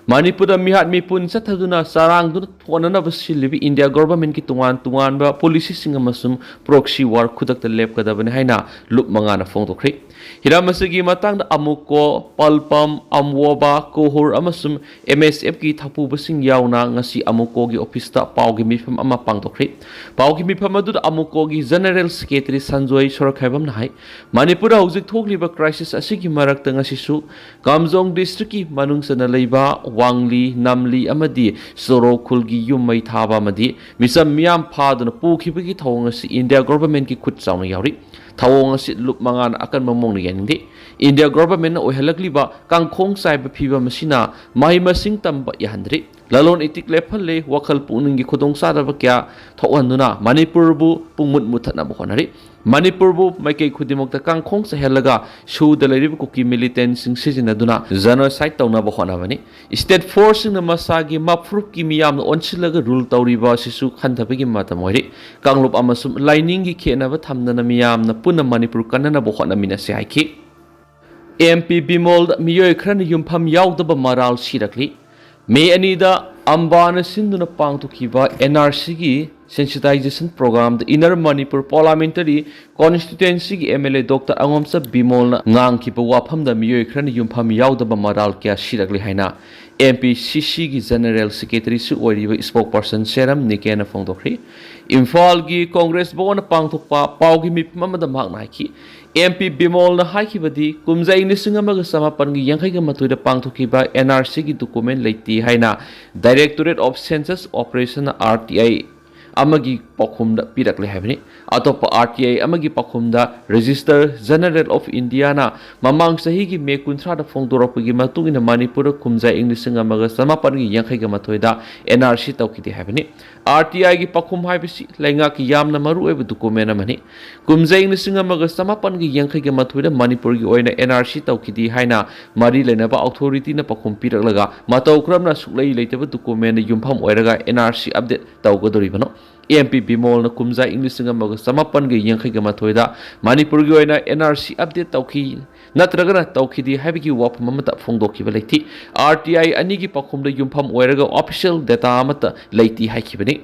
ꯃꯅꯤꯄꯨꯔꯗ ꯃꯤꯍꯥꯠ ꯃꯤꯄꯨꯟ ꯆꯠꯊꯗꯨꯅ ꯆꯔꯥꯡꯗꯨꯅ ꯊꯣꯟꯅꯅꯕ ꯁꯤꯜꯂꯤꯕ India Government ꯀꯤ ꯇꯣꯉꯥꯟ ꯇꯣꯉꯥꯟꯕ policy ꯁꯤꯡ ꯑꯃꯁꯨꯡ proxy war ꯈꯨꯗꯛꯇ ꯂꯦꯞꯀꯗꯕꯅꯤ ꯍꯥꯏꯅ ꯂꯨꯞ ꯃꯉꯥꯅ ꯐꯣꯡꯗꯣꯛꯈ꯭ꯔꯦ꯫ ꯍꯤꯔꯝ ꯑꯁꯤꯒꯤ ꯃꯇꯥꯡꯗ ꯑꯃꯨꯀꯣ, ꯄꯜꯄꯝ, ꯑꯝꯋꯣꯕꯥ, ꯀꯣꯍꯨꯔ ꯑꯃꯁꯨꯡ M S F ꯀꯤ ꯊꯧꯄꯨꯕꯁꯤꯡ ꯌꯥꯎꯅ ꯉꯁꯤ ꯑꯃꯨꯀꯣꯒꯤ office ꯇ ꯄꯥꯎꯒꯤ ꯃꯤꯐꯝ ꯑꯃ ꯄꯥꯡꯊꯣꯛꯈ꯭ꯔꯦ꯫ ꯄꯥꯎꯒꯤ ꯃꯤꯐꯝ ꯑꯗꯨꯗ ꯑꯃꯨꯀꯣꯒꯤ General Secretary ꯁꯟꯖꯣꯏ ꯁꯣꯔꯣꯛꯈꯥꯏꯕꯝꯅ ꯍꯥꯏ, ꯃꯅꯤꯄꯨꯔꯗ ꯍꯧꯖꯤꯛ ꯊꯣꯛꯂꯤꯕ crisis ꯑꯁꯤꯒꯤ ꯃꯔꯛꯇ ꯉꯁꯤꯁꯨ ꯀꯥꯝꯖꯣꯡ districtꯀꯤ ꯃꯅꯨꯡ ꯆꯟꯅ ꯂꯩꯕ ꯋꯥꯡꯂꯤ, ꯅꯥꯝꯂꯤ ꯑꯃꯗꯤ ꯆꯣꯔꯣ ꯈꯨꯜꯒꯤ ꯌꯨꯝ ꯃꯩ ꯊꯥꯕ ꯑꯃꯗꯤ ꯃꯤꯆꯝ ꯃꯤꯌꯥꯝ ꯐꯥꯗꯨꯅ ꯄꯨꯈꯤꯕꯒꯤ ꯊꯧꯑꯣꯡ ꯑꯁꯤ India governmentꯀꯤ ꯈꯨꯠ ꯆꯥꯎꯅ ꯌꯥꯎꯔꯤ꯫ ꯊꯧꯑꯣꯡ ꯑꯁꯤ ꯂꯨꯞ ꯃꯉꯥꯅ ꯑꯀꯟꯕ ꯃꯑꯣꯡꯗ ꯌꯥꯅꯤꯡꯗꯦ꯫ India governmentꯅ ꯑꯣꯏꯍꯜꯂꯛꯂꯤꯕ ꯀꯥꯡꯈꯣꯡ ꯆꯥꯏꯕ ꯐꯤꯕꯝ ꯑꯁꯤꯅ ꯃꯍꯩ ꯃꯁꯤꯡ ꯇꯝꯕ ꯌꯥꯍꯟꯗ꯭ꯔꯤ꯫ ꯂꯂꯣꯟ ꯏꯇꯤꯛ ꯂꯦꯞꯍꯜꯂꯦ, ꯋꯥꯈꯜ ꯄꯨꯛꯅꯤꯡꯒꯤ ꯈꯨꯗꯣꯡꯆꯥꯗꯕ ꯀꯌꯥ ꯊꯣꯛꯍꯟꯗꯨꯅ ꯃꯅꯤꯄꯨꯔꯕꯨ ꯄꯨꯡꯃꯨꯠ ꯃꯨꯠꯊꯠꯅꯕ ꯍꯣꯠꯅꯔꯤ꯫ ꯃꯅꯤꯄꯨꯔꯕꯨ ꯃꯥꯏꯀꯩ ꯈꯨꯗꯤꯡꯃꯛꯇ ꯀꯥꯡꯈꯣꯡ ꯆꯥꯏꯍꯜꯂꯒ ꯁꯨꯗ ꯂꯩꯔꯤꯕ ꯀꯨꯀꯤ militantꯁꯤꯡ ꯁꯤꯖꯤꯟꯅꯗꯨꯅ genocide ꯇꯧꯅꯕ ꯍꯣꯠꯅꯕꯅꯤ꯫ State forceꯁꯤꯡꯅ ꯃꯁꯥꯒꯤ ꯃꯐꯨꯔꯨꯞꯀꯤ ꯃꯤꯌꯥꯝꯅ ꯑꯣꯟꯁꯤꯜꯂꯒ rule ꯇꯧꯔꯤꯕ ꯑꯁꯤꯁꯨ ꯈꯟꯊꯕꯒꯤ ꯃꯇꯝ ꯑꯣꯏꯔꯤ꯫ ꯀꯥꯡꯂꯨꯞ ꯑꯃꯁꯨꯡ ꯂꯥꯏꯅꯤꯡꯒꯤ ꯈꯦꯠꯅꯕ ꯊꯝꯗꯅ ꯃꯤꯌꯥꯝꯅ ꯄꯨꯟꯅ ꯃꯅꯤꯄꯨꯔ ꯀꯟꯅꯅꯕ ꯍꯣꯠꯅꯃꯤꯟꯅꯁꯤ ꯍꯥꯏꯈꯤ꯫ MP ꯕꯤꯃꯣꯜꯗ ꯃꯤꯑꯣꯏ ꯈꯔꯅ ꯌꯨꯝꯐꯝ ꯌꯥꯎꯗꯕ ꯃꯔꯥꯜ ꯁꯤꯔꯛꯂꯤ꯫ ꯃꯦ ꯑꯅꯤꯗ ꯑꯝꯕꯥꯅ ꯁꯤꯟꯗꯨꯅ ꯄꯥꯡꯊꯣꯛꯈꯤꯕ NRCꯒꯤ sensitization programꯗ Inner Manipur Parliamentary Constituencyꯒꯤ MLA Doctor ꯑꯉꯣꯝꯆ ꯕꯤꯃꯣꯜꯅ ꯉꯥꯡꯈꯤꯕ ꯋꯥꯐꯝꯗ ꯃꯤꯑꯣꯏ ꯈꯔꯅ ꯌꯨꯝꯐꯝ ꯌꯥꯎꯗꯕ ꯃꯔꯥꯜ ꯀꯌꯥ ꯁꯤꯔꯛꯂꯤ ꯍꯥꯏꯅ MPCCꯒꯤ General Secretaryꯁꯨ ꯑꯣꯏꯔꯤꯕ spokesperson ꯁꯦꯔꯝ ꯅꯤꯀꯦꯅ ꯐꯣꯡꯗꯣꯛꯈ꯭ꯔꯤ꯫ ꯏꯝꯐꯥꯜꯒꯤ ꯀꯣꯡꯒ꯭ꯔꯦꯁ ꯚꯋꯟꯗ ꯄꯥꯡꯊꯣꯛꯄ ꯄꯥꯎꯒꯤ ꯃꯤꯐꯝ ꯑꯃꯗ ꯃꯍꯥꯛꯅ ꯍꯥꯏꯈꯤ, MP ꯕꯤꯃꯣꯜꯅ ꯍꯥꯏꯈꯤꯕꯗꯤ ꯀꯨꯝꯖꯥ ꯏꯪ ꯂꯤꯁꯤꯡ ꯑꯃꯒ ꯆꯃꯥꯄꯟꯒꯤ ꯌꯥꯡꯈꯩꯒ ꯃꯥꯊꯣꯏꯗ ꯄꯥꯡꯊꯣꯛꯈꯤꯕ NRCꯒꯤ document ꯂꯩꯇꯦ ꯍꯥꯏꯅ Directorate of Census Operation, RTI, ꯑꯃꯒꯤ ꯄꯥꯎꯈꯨꯝꯗ ꯄꯤꯔꯛꯂꯦ ꯍꯥꯏꯕꯅꯤ꯫ ꯑꯇꯣꯞꯄ RTI ꯑꯃꯒꯤ ꯄꯥꯎꯈꯨꯝꯗ Registrar General of Indiaꯅ ꯃꯃꯥꯡ ꯆꯍꯤꯒꯤ ꯃꯦ ꯀꯨꯟꯊ꯭ꯔꯥꯗ ꯐꯣꯡꯗꯣꯔꯛꯄꯒꯤ ꯃꯇꯨꯡ ꯏꯟꯅ ꯃꯅꯤꯄꯨꯔꯗ ꯀꯨꯝꯖꯥ ꯏꯪ ꯂꯤꯁꯤꯡ ꯑꯃꯒ ꯆꯃꯥꯄꯟꯒꯤ ꯌꯥꯡꯈꯩꯒ ꯃꯥꯊꯣꯏꯗ NRC ꯇꯧꯈꯤꯗꯦ ꯍꯥꯏꯕꯅꯤ꯫ RTIꯒꯤ ꯄꯥꯎꯈꯨꯝ ꯍꯥꯏꯕꯁꯤ ꯂꯩꯉꯥꯛꯀꯤ ꯌꯥꯝꯅ ꯃꯔꯨꯑꯣꯏꯕ document ꯑꯃꯅꯤ꯫ ꯀꯨꯝꯖꯥ ꯏꯪ ꯂꯤꯁꯤꯡ ꯑꯃꯒ ꯆꯃꯥꯄꯟꯒꯤ ꯌꯥꯡꯈꯩꯒ ꯃꯥꯊꯣꯏꯗ ꯃꯅꯤꯄꯨꯔꯒꯤ ꯑꯣꯏꯅ NRC ꯇꯧꯈꯤꯗꯦ ꯍꯥꯏꯅ ꯃꯔꯤ ꯂꯩꯅꯕ authorityꯅ ꯄꯥꯎꯈꯨꯝ ꯄꯤꯔꯛꯂꯒ ꯃꯇꯧ ꯀꯔꯝꯅ ꯁꯨꯛꯂꯩ ꯂꯩꯇꯕ documentꯅ ꯌꯨꯝꯐꯝ ꯑꯣꯏꯔꯒ NRC update ꯇꯧꯒꯗꯧꯔꯤꯕꯅꯣ? MP ꯕꯤꯃꯣꯜꯅ ꯀꯨꯝꯖꯥ ꯏꯪ ꯂꯤꯁꯤꯡ ꯑꯃꯒ ꯆꯃꯥꯄꯟꯒ ꯌꯥꯡꯈꯩꯒ ꯃꯥꯊꯣꯏꯗ ꯃꯅꯤꯄꯨꯔꯒꯤ ꯑꯣꯏꯅ NRC update ꯇꯧꯈꯤ ꯅꯠꯇ꯭ꯔꯒꯅ ꯇꯧꯈꯤꯗꯦ ꯍꯥꯏꯕꯒꯤ ꯋꯥꯐꯝ ꯑꯃꯠꯇ ꯐꯣꯡꯗꯣꯛꯈꯤꯕ ꯂꯩꯇꯦ꯫ RTI ꯑꯅꯤꯒꯤ ꯄꯥꯎꯈꯨꯝꯗ ꯌꯨꯝꯐꯝ ꯑꯣꯏꯔꯒ official data ꯑꯃꯠꯇ ꯂꯩꯇꯦ ꯍꯥꯏꯈꯤꯕꯅꯤ꯫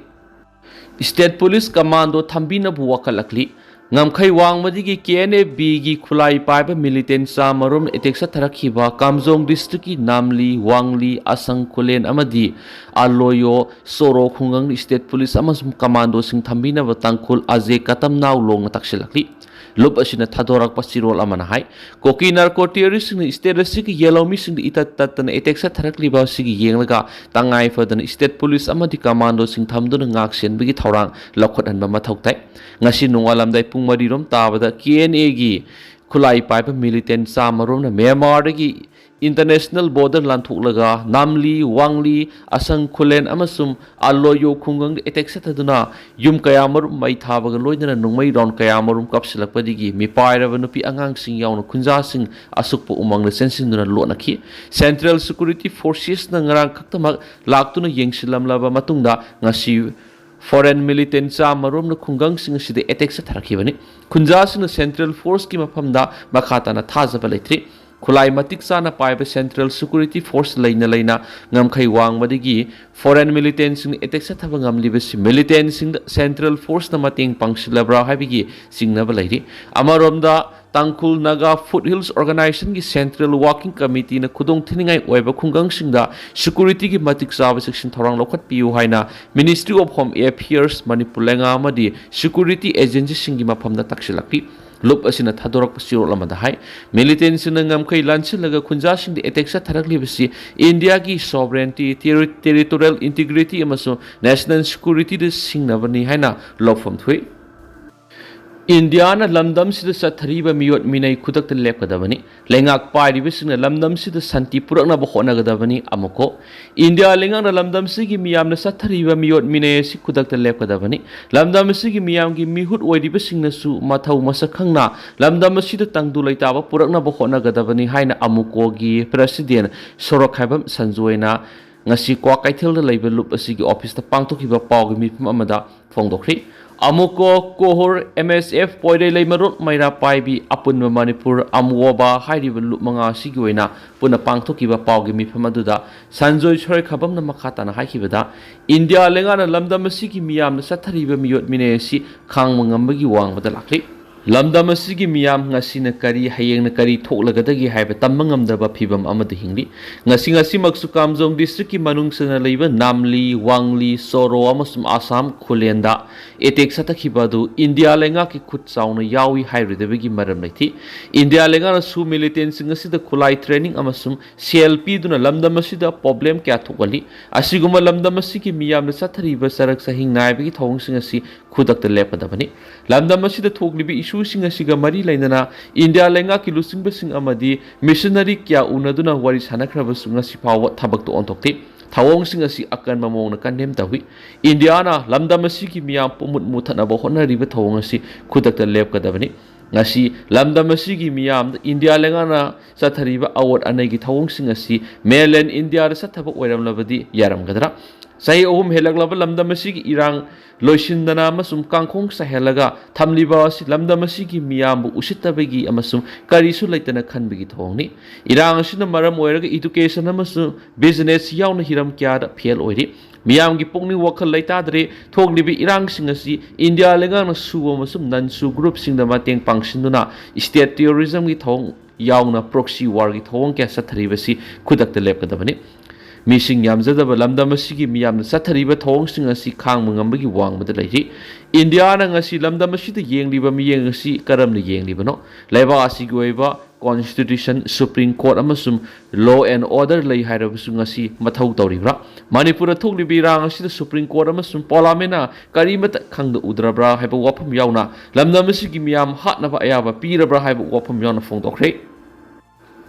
State Police Commando ꯊꯝꯕꯤꯅꯕ ꯋꯥꯀꯠꯂꯛꯂꯤ꯫ ꯉꯝꯈꯩ ꯋꯥꯡꯃꯗꯒꯤ KNABꯒꯤ ꯈꯨꯠꯂꯥꯏ ꯄꯥꯏꯕ militant ꯆꯥꯃꯔꯣꯝꯅ attack ꯆꯠꯊꯔꯛꯈꯤꯕ ꯀꯥꯝꯖꯣꯡ districtꯀꯤ ꯅꯥꯝꯂꯤ, ꯋꯥꯡꯂꯤ, ꯑꯁꯪ, ꯈꯨꯂꯦꯟ ꯑꯃꯗꯤ ꯑꯂꯣꯌꯣ ꯆꯣꯔꯣ ꯈꯨꯡꯒꯪꯗ State Police ꯑꯃꯁꯨꯡ commandoꯁꯤꯡ ꯊꯝꯕꯤꯅꯕ ꯇꯥꯡꯈꯨꯜ ꯑꯖꯦ ꯀꯇꯝꯅꯥꯎ ꯂꯣꯡꯅ ꯇꯛꯁꯤꯜꯂꯛꯂꯤ꯫ ꯂꯨꯞ ꯑꯁꯤꯅ ꯊꯥꯗꯣꯔꯛꯄ ꯆꯤꯔꯣꯜ ꯑꯃꯅ ꯍꯥꯏ, ꯀꯨꯀꯤ ꯅꯥꯔꯀꯣ ꯇꯦꯔꯣꯔꯤꯁ꯭ꯠꯁꯤꯡꯅ ꯁ꯭ꯇꯦꯠ ꯑꯁꯤꯒꯤ ꯌꯦꯜꯍꯧꯃꯤꯁꯤꯡꯗ ꯏꯇꯠ ꯇꯠꯇꯅ ꯑꯦꯇꯦꯛ ꯆꯠꯊꯔꯛꯂꯤꯕ ꯑꯁꯤꯒꯤ ꯌꯦꯡꯂꯒ ꯇꯉꯥꯏ ꯐꯗꯅ ꯁ꯭ꯇꯦꯠ ꯄꯨꯂꯤꯁ ꯑꯃꯗꯤ ꯀꯃꯥꯟꯗꯣꯁꯤꯡ ꯊꯝꯗꯨꯅ ꯉꯥꯛ ꯁꯦꯟꯕꯒꯤ ꯊꯧꯔꯥꯡ ꯂꯧꯈꯠꯍꯟꯕ ꯃꯊꯧ ꯇꯥꯏ꯫ ꯉꯁꯤ ꯅꯣꯡꯉꯥꯜꯂꯝꯗꯥꯏ ꯄꯨꯡ ꯃꯔꯤꯔꯣꯝ ꯇꯥꯕꯗ ꯀꯦ ꯑꯦꯟ ꯑꯦꯒꯤ ꯈꯨꯠꯂꯥꯏ ꯄꯥꯏꯕ ꯃꯤꯂꯤꯇꯦꯟꯠ ꯆꯥꯝꯃ ꯔꯣꯝꯅ ꯃ꯭ꯌꯥꯟꯃꯥꯔꯗꯒꯤ ꯏꯟꯇꯔꯅꯦꯁꯅꯦꯜ ꯕꯣꯔꯗꯔ ꯂꯥꯟꯊꯣꯛꯂꯒ ꯅꯥꯝꯂꯤ, ꯋꯥꯡꯂꯤ, ꯑꯁꯪ ꯈꯨꯂꯦꯟ ꯑꯃꯁꯨꯡ ꯑꯂꯣꯌꯣ ꯈꯨꯡꯒꯪꯗ ꯑꯦꯇꯦꯛ ꯆꯠꯊꯗꯨꯅ ꯌꯨꯝ ꯀꯌꯥ ꯃꯔꯨꯝ ꯃꯩ ꯊꯥꯕꯒ ꯂꯣꯏꯅꯅ ꯅꯣꯡꯃꯩ ꯔꯥꯎꯟ ꯀꯌꯥ ꯃꯔꯨꯝ ꯀꯥꯞꯁꯤꯜꯂꯛꯄꯗꯒꯤ ꯃꯤꯄꯥꯏꯔꯕ ꯅꯨꯄꯤ ꯑꯉꯥꯡꯁꯤꯡ ꯌꯥꯎꯅ ꯈꯨꯟꯖꯥꯁꯤꯡ ꯑꯁꯨꯛꯄ ꯎꯃꯪꯗ ꯆꯦꯟꯁꯤꯟꯗꯨꯅ ꯂꯣꯠꯅꯈꯤ꯫ ꯁꯦꯟꯇ꯭ꯔꯦꯜ ꯁꯦꯀ꯭ꯌꯨꯔꯤꯇꯤ ꯐꯣꯔꯁꯦꯁꯅ ꯉꯔꯥꯡ ꯈꯛꯇꯃꯛ ꯂꯥꯛꯇꯨꯅ ꯌꯦꯡꯁꯤꯜꯂꯝꯂꯕ ꯃꯇꯨꯡꯗ ꯉꯁꯤ ꯐꯣꯔꯦꯟ ꯃꯤꯂꯤꯇꯦꯟꯠ ꯆꯥꯝꯃ ꯔꯣꯝꯅ ꯈꯨꯡꯒꯪꯁꯤꯡ ꯑꯁꯤꯗ ꯑꯦꯇꯦꯛ ꯆꯠꯊꯔꯛꯈꯤꯕꯅꯤ꯫ ꯈꯨꯟꯖꯥꯁꯤꯡꯅ ꯁꯦꯟꯇ꯭ꯔꯦꯜ ꯐꯣꯔꯁꯀꯤ ꯃꯐꯝꯗ ꯃꯈꯥ ꯇꯥꯅ ꯊꯥꯖꯕ ꯂꯩꯇ꯭ꯔꯤ꯫ ꯈꯨꯠꯂꯥꯏ ꯃꯇꯤꯛ ꯆꯥꯅ ꯄꯥꯏꯕ ꯁꯦꯟꯇ꯭ꯔꯦꯜ ꯁꯦꯀ꯭ꯌꯨꯔꯤꯇꯤ ꯐꯣꯔꯁ ꯂꯩꯅ ꯂꯩꯅ ꯉꯝꯈꯩ ꯋꯥꯡꯕꯗꯒꯤ ꯐꯣꯔꯦꯟ ꯃꯤꯂꯤꯇꯦꯟꯠꯁꯤꯡꯅ ꯑꯦꯇꯦꯛ ꯆꯠꯊꯕ ꯉꯝꯂꯤꯕꯁꯤ ꯃꯤꯂꯤꯇꯦꯟꯠꯁꯤꯡꯗ ꯁꯦꯟꯇ꯭ꯔꯦꯜ ꯐꯣꯔꯁꯅ ꯃꯇꯦꯡ ꯄꯥꯡꯁꯤꯜꯂꯕ꯭ꯔꯥ ꯍꯥꯏꯕꯒꯤ ꯆꯤꯡꯅꯕ ꯂꯩꯔꯤ꯫ ꯑꯃꯔꯣꯝꯗ ꯇꯥꯡꯈꯨꯜ ꯅꯥꯒꯥ ꯐꯨꯠ ꯍꯤꯜꯁ ꯑꯣꯔꯒꯅꯥꯏꯖꯦꯁꯟꯒꯤ ꯁꯦꯟꯇ꯭ꯔꯦꯜ ꯋꯥꯔꯀꯤꯡ ꯀꯃꯤꯇꯤꯅ ꯈꯨꯗꯣꯡ ꯊꯤꯅꯤꯡꯉꯥꯏ ꯑꯣꯏꯕ ꯈꯨꯡꯒꯪꯁꯤꯡꯗ ꯁꯦꯀ꯭ꯌꯨꯔꯤꯇꯤꯒꯤ ꯃꯇꯤꯛ ꯆꯥꯕ ꯆꯦꯛꯁꯤꯟ ꯊꯧꯔꯥꯡ ꯂꯧꯈꯠꯄꯤꯌꯨ ꯍꯥꯏꯅ ministry of home affairs, Manipur ꯂꯩꯉꯥꯛ ꯑꯃꯗꯤ ꯁꯦꯀ꯭ꯌꯨꯔꯤꯇꯤ ꯑꯦꯖꯦꯟꯁꯤꯁꯤꯡꯒꯤ ꯃꯐꯝꯗ ꯇꯥꯛꯁꯤꯜꯂꯛꯂꯤ꯫ ꯂꯨꯞ ꯑꯁꯤꯅ ꯊꯥꯗꯣꯔꯛꯄ ꯆꯦꯔꯣꯜ ꯑꯃꯗ ꯍꯥꯏ, ꯃꯤꯂꯤꯇꯦꯟꯠꯁꯤꯡꯅ ꯉꯝꯈꯩ ꯂꯥꯟꯁꯤꯜꯂꯒ ꯈꯨꯟꯖꯥꯁꯤꯡꯗ ꯑꯦꯇꯦꯛ ꯆꯠꯊꯔꯛꯂꯤꯕꯁꯤ ꯏꯟꯗꯤꯌꯥꯒꯤ ꯁꯣꯚꯔꯦꯟꯇꯤ, ꯇꯦꯔꯤ-, ꯇꯦꯔꯤꯇꯣꯔꯤꯌꯦꯜ ꯏꯟꯇꯤꯒ꯭ꯔꯤꯇꯤ ꯑꯃꯁꯨꯡ ꯅꯦꯁꯅꯦꯜ ꯁꯦꯀ꯭ꯌꯨꯔꯤꯇꯤꯗ ꯁꯤꯡꯅꯕꯅꯤ ꯍꯥꯏꯅ ꯂꯧꯐꯝ ꯊꯣꯛꯏ꯫ ꯏꯟꯗꯤꯌꯥꯅ ꯂꯝꯗꯝꯁꯤꯗ ꯆꯠꯊꯔꯤꯕ ꯃꯤꯑꯣꯠ ꯃꯤꯅꯩ ꯈꯨꯗꯛꯇ ꯂꯦꯞꯀꯗꯕꯅꯤ꯫ ꯂꯩꯉꯥꯛ ꯄꯥꯏꯔꯤꯕꯁꯤꯡꯅ ꯂꯝꯗꯝꯁꯤꯗ ꯁꯥꯟꯇꯤ ꯄꯨꯔꯛꯅꯕ ꯍꯣꯠꯅꯒꯗꯕꯅꯤ꯫ ꯑꯃꯨꯛꯀꯣ, ꯏꯟꯗꯤꯌꯥ ꯂꯩꯉꯥꯛꯅ ꯂꯝꯗꯝꯁꯤꯒꯤ ꯃꯤꯌꯥꯝꯅ ꯆꯠꯊꯔꯤꯕ ꯃꯤꯑꯣꯠ ꯃꯤꯅꯩ ꯑꯁꯤ ꯈꯨꯗꯛꯇ ꯂꯦꯞꯀꯗꯕꯅꯤ꯫ ꯂꯝꯗꯝ ꯑꯁꯤꯒꯤ ꯃꯤꯌꯥꯝꯒꯤ ꯃꯤꯍꯨꯠ ꯑꯣꯏꯔꯤꯕꯁꯤꯡꯅꯁꯨ ꯃꯊꯧ ꯃꯁꯛ ꯈꯪꯅ ꯂꯝꯗꯝ ꯑꯁꯤꯗ ꯇꯪꯗꯨ ꯂꯩꯇꯥꯕ ꯄꯨꯔꯛꯅꯕ ꯍꯣꯠꯅꯒꯗꯕꯅꯤ ꯍꯥꯏꯅ ꯑꯃꯨꯛꯀꯣꯒꯤ ꯄ꯭ꯔꯦꯁꯤꯗꯦꯟꯠ ꯁꯣꯔꯣꯛꯈꯥꯏꯕꯝ ꯁꯟꯖꯣꯏꯅ ꯉꯁꯤ ꯀ꯭ꯋꯥꯀꯩꯊꯦꯜꯗ ꯂꯩꯕ ꯂꯨꯞ ꯑꯁꯤꯒꯤ ꯑꯣꯐꯤꯁꯇ ꯄꯥꯡꯊꯣꯛꯈꯤꯕ ꯄꯥꯎꯒꯤ ꯃꯤꯐꯝ ꯑꯃꯗ ꯐꯣꯡꯗꯣꯛꯈ꯭ꯔꯤ꯫ ꯑꯃꯨꯛꯀꯣ, ꯀꯣꯍꯨꯔ, ꯑꯦꯝ ꯑꯦꯁ ꯑꯦꯐ, ꯄꯣꯏꯔꯩ, ꯂꯩꯃꯔꯣꯛ, ꯃꯩꯔꯥ ꯄꯥꯏꯕꯤ, ꯑꯄꯨꯟꯕ ꯃꯅꯤꯄꯨꯔ, ꯑꯃꯨꯑꯣꯕ ꯍꯥꯏꯔꯤꯕ ꯂꯨꯞ ꯃꯉꯥ ꯑꯁꯤꯒꯤ ꯑꯣꯏꯅ ꯄꯨꯟꯅ ꯄꯥꯡꯊꯣꯛꯈꯤꯕ ꯄꯥꯎꯒꯤ ꯃꯤꯐꯝ ꯑꯗꯨꯗ ꯁꯟꯖꯣꯏ ꯁꯣꯔꯣꯛꯈꯥꯏꯕꯝꯅ ꯃꯈꯥ ꯇꯥꯅ ꯍꯥꯏꯈꯤꯕꯗ, ꯏꯟꯗꯤꯌꯥ ꯂꯩꯉꯥꯛꯅ ꯂꯝꯗꯝ ꯑꯁꯤꯒꯤ ꯃꯤꯌꯥꯝꯅ ꯆꯠꯊꯔꯤꯕ ꯃꯤꯑꯣꯠ ꯃꯤꯅꯩ ꯑꯁꯤ ꯈꯥꯡꯕ ꯉꯝꯕꯒꯤ ꯋꯥꯡꯃꯗ ꯂꯥꯛꯂꯤ꯫ ꯂꯝꯗꯝ ꯑꯁꯤꯒꯤ ꯃꯤꯌꯥꯝ ꯉꯁꯤꯅ ꯀꯔꯤ, ꯍꯌꯦꯡꯅ ꯀꯔꯤ ꯊꯣꯛꯂꯒꯗꯒꯦ ꯍꯥꯏꯕ ꯇꯝꯕ ꯉꯝꯗꯕ ꯐꯤꯚꯝ ꯑꯃꯗ ꯍꯤꯡꯂꯤ꯫ ꯉꯁꯤ, ꯉꯁꯤꯃꯛꯁꯨ ꯀꯥꯝꯖꯣꯡ ꯗꯤꯁꯇ꯭ꯔꯤꯛꯀꯤ ꯃꯅꯨꯡ ꯆꯟꯅ ꯂꯩꯕ ꯅꯥꯝꯂꯤ, ꯋꯥꯡꯂꯤ, ꯆꯣꯔꯣ ꯑꯃꯁꯨꯡ ꯑꯁꯥꯝ ꯈꯨꯂꯦꯟꯗ ꯑꯦꯇꯦꯛ ꯆꯠꯊꯈꯤꯕ ꯑꯗꯨ ꯏꯟꯗꯤꯌꯥ ꯂꯩꯉꯥꯛꯀꯤ ꯈꯨꯠ ꯆꯥꯎꯅ ꯌꯥꯎꯏ ꯍꯥꯏꯔꯣꯏꯗꯕꯒꯤ ꯃꯔꯝ ꯂꯩꯇꯦ꯫ ꯏꯟꯗꯤꯌꯥ ꯂꯩꯉꯥꯛꯅꯁꯨ ꯃꯤꯂꯤꯇꯦꯟꯁꯤꯡ ꯑꯁꯤꯗ ꯈꯨꯠꯂꯥꯏ ꯇ꯭ꯔꯦꯅꯤꯡ ꯑꯃꯁꯨꯡ ꯁꯦꯜ ꯄꯤꯗꯨꯅ ꯂꯝꯗꯝ ꯑꯁꯤꯗ ꯄ꯭ꯔꯣꯕ꯭ꯂꯦꯝ ꯀꯌꯥ ꯊꯣꯛꯍꯜꯂꯤ꯫ ꯑꯁꯤꯒꯨꯝꯕ ꯂꯝꯗꯝ ꯑꯁꯤꯒꯤ ꯃꯤꯌꯥꯝꯅ ꯆꯠꯊꯔꯤꯕ ꯆꯔꯛ ꯆꯍꯤꯡ ꯅꯥꯏꯕꯒꯤ ꯊꯧꯑꯣꯡꯁꯤꯡ ꯑꯁꯤ ꯈꯨꯗꯛꯇ ꯂꯦꯞꯀꯗꯕꯅꯤ꯫ ꯂꯝꯗꯝ ꯑꯁꯤꯗ ꯊꯣꯛꯂꯤꯕ ꯏꯁꯨꯁꯤꯡ ꯑꯁꯤꯒ ꯃꯔꯤ ꯂꯩꯅꯅ ꯏꯟꯗꯤꯌꯥ ꯂꯩꯉꯥꯛꯀꯤ ꯂꯨꯆꯤꯡꯕꯁꯤꯡ ꯑꯃꯗꯤ ꯃꯤꯁꯅꯔꯤ ꯀꯌꯥ ꯎꯅꯗꯨꯅ ꯋꯥꯔꯤ ꯁꯥꯅꯈ꯭ꯔꯕꯁꯨ ꯉꯁꯤ ꯐꯥꯎꯕ ꯊꯕꯛꯇ ꯑꯣꯟꯊꯣꯛꯇꯦ꯫ ꯊꯧꯑꯣꯡꯁꯤꯡ ꯑꯁꯤ ꯑꯀꯟꯕ ꯃꯑꯣꯡꯗ ꯀꯟꯗꯦꯝ ꯇꯧꯏ꯫ ꯏꯟꯗꯤꯌꯥꯅ ꯂꯝꯗꯝ ꯑꯁꯤꯒꯤ ꯃꯤꯌꯥꯝ ꯄꯨꯝꯃꯨꯠ ꯃꯨꯊꯠꯅꯕ ꯍꯣꯠꯅꯔꯤꯕ ꯊꯧꯑꯣꯡ ꯑꯁꯤ ꯈꯨꯗꯛꯇ ꯂꯦꯞꯀꯗꯕꯅꯤ꯫ ꯉꯁꯤ ꯂꯝꯗꯝ ꯑꯁꯤꯒꯤ ꯃꯤꯌꯥꯝꯗ ꯏꯟꯗꯤꯌꯥ ꯂꯩꯉꯥꯛꯅ ꯆꯠꯊꯔꯤꯕ ꯑꯋꯣꯠ ꯑꯅꯩꯒꯤ ꯊꯧꯑꯣꯡꯁꯤꯡ ꯑꯁꯤ ꯃꯦꯟꯂꯦꯟ ꯏꯟꯗꯤꯌꯥꯗ ꯆꯠꯊꯕ ꯑꯣꯏꯔꯝꯂꯕꯗꯤ ꯌꯥꯔꯝꯒꯗ꯭ꯔꯥ? ꯆꯍꯤ ꯑꯍꯨꯝ ꯍꯦꯜꯂꯛꯂꯕ ꯂꯝꯗꯝ ꯑꯁꯤꯒꯤ ꯏꯔꯥꯡ ꯂꯣꯏꯁꯤꯟꯗꯅ ꯑꯃꯁꯨꯡ ꯀꯥꯡꯈꯣꯡ ꯆꯥꯏꯍꯜꯂꯒ ꯊꯝꯂꯤꯕ ꯑꯁꯤ ꯂꯝꯗꯝ ꯑꯁꯤꯒꯤ ꯃꯤꯌꯥꯝꯕꯨ ꯎꯁꯤꯠꯇꯕꯒꯤ ꯑꯃꯁꯨꯡ ꯀꯔꯤꯁꯨ ꯂꯩꯇꯅ ꯈꯟꯕꯒꯤ ꯊꯧꯑꯣꯡꯅꯤ꯫ ꯏꯔꯥꯡ ꯑꯁꯤꯅ ꯃꯔꯝ ꯑꯣꯏꯔꯒ education ꯑꯃꯁꯨꯡ business ꯌꯥꯎꯅ ꯍꯤꯔꯝ ꯀꯌꯥꯗ fail ꯑꯣꯏꯔꯤ꯫ ꯃꯤꯌꯥꯝꯒꯤ ꯄꯨꯛꯅꯤꯡ ꯋꯥꯈꯜ ꯂꯩꯇꯥꯗ꯭ꯔꯦ꯫ ꯊꯣꯛꯂꯤꯕ ꯏꯔꯥꯡꯁꯤꯡ ꯑꯁꯤ ꯏꯟꯗꯤꯌꯥ ꯂꯩꯉꯥꯛꯅ ꯁꯨ ꯑꯃꯁꯨꯡ non-SoO groupꯁꯤꯡꯗ ꯃꯇꯦꯡ ꯄꯥꯡꯁꯤꯟꯗꯨꯅ state terrorismꯒꯤ ꯊꯧꯑꯣꯡ ꯌꯥꯎꯅ proxy warꯒꯤ ꯊꯧꯑꯣꯡ ꯀꯌꯥ ꯆꯠꯊꯔꯤꯕꯁꯤ ꯈꯨꯗꯛꯇ ꯂꯦꯞꯀꯗꯕꯅꯤ꯫ ꯃꯤꯁꯤꯡ ꯌꯥꯝꯖꯗꯕ ꯂꯝꯗꯝ ꯑꯁꯤꯒꯤ ꯃꯤꯌꯥꯝꯅ ꯆꯠꯊꯔꯤꯕ ꯊꯧꯑꯣꯡꯁꯤꯡ ꯑꯁꯤ ꯈꯥꯡꯕ ꯉꯝꯕꯒꯤ ꯋꯥꯡꯃꯗ ꯂꯩꯔꯤ꯫ ꯏꯟꯗꯤꯌꯥꯅ ꯉꯁꯤ ꯂꯝꯗꯝ ꯑꯁꯤꯗ ꯌꯦꯡꯂꯤꯕ ꯃꯤꯠꯌꯦꯡ ꯑꯁꯤ ꯀꯔꯝꯅ ꯌꯦꯡꯂꯤꯕꯅꯣ? ꯂꯩꯕꯥꯛ ꯑꯁꯤꯒꯤ ꯑꯣꯏꯕ constitution, Supreme Court ꯑꯃꯁꯨꯡ law and order ꯂꯩ ꯍꯥꯏꯔꯕꯁꯨ ꯉꯁꯤ ꯃꯊꯧ ꯇꯧꯔꯤꯕ꯭ꯔꯥ? ꯃꯅꯤꯄꯨꯔꯗ ꯊꯣꯛꯂꯤꯕ ꯏꯔꯥꯡ ꯑꯁꯤꯗ Supreme Court ꯑꯃꯁꯨꯡ Parliamentꯅ ꯀꯔꯤꯃꯠꯇ ꯈꯪꯗ ꯎꯗ꯭ꯔꯕ꯭ꯔꯥ ꯍꯥꯏꯕ ꯋꯥꯐꯝ ꯌꯥꯎꯅ ꯂꯝꯗꯝ ꯑꯁꯤꯒꯤ ꯃꯤꯌꯥꯝ ꯍꯥꯠꯅꯕ ꯑꯌꯥꯕ ꯄꯤꯔꯕ꯭ꯔꯥ ꯍꯥꯏꯕ ꯋꯥꯐꯝ ꯌꯥꯎꯅ ꯐꯣꯡꯗꯣꯛꯈ꯭ꯔꯦ꯫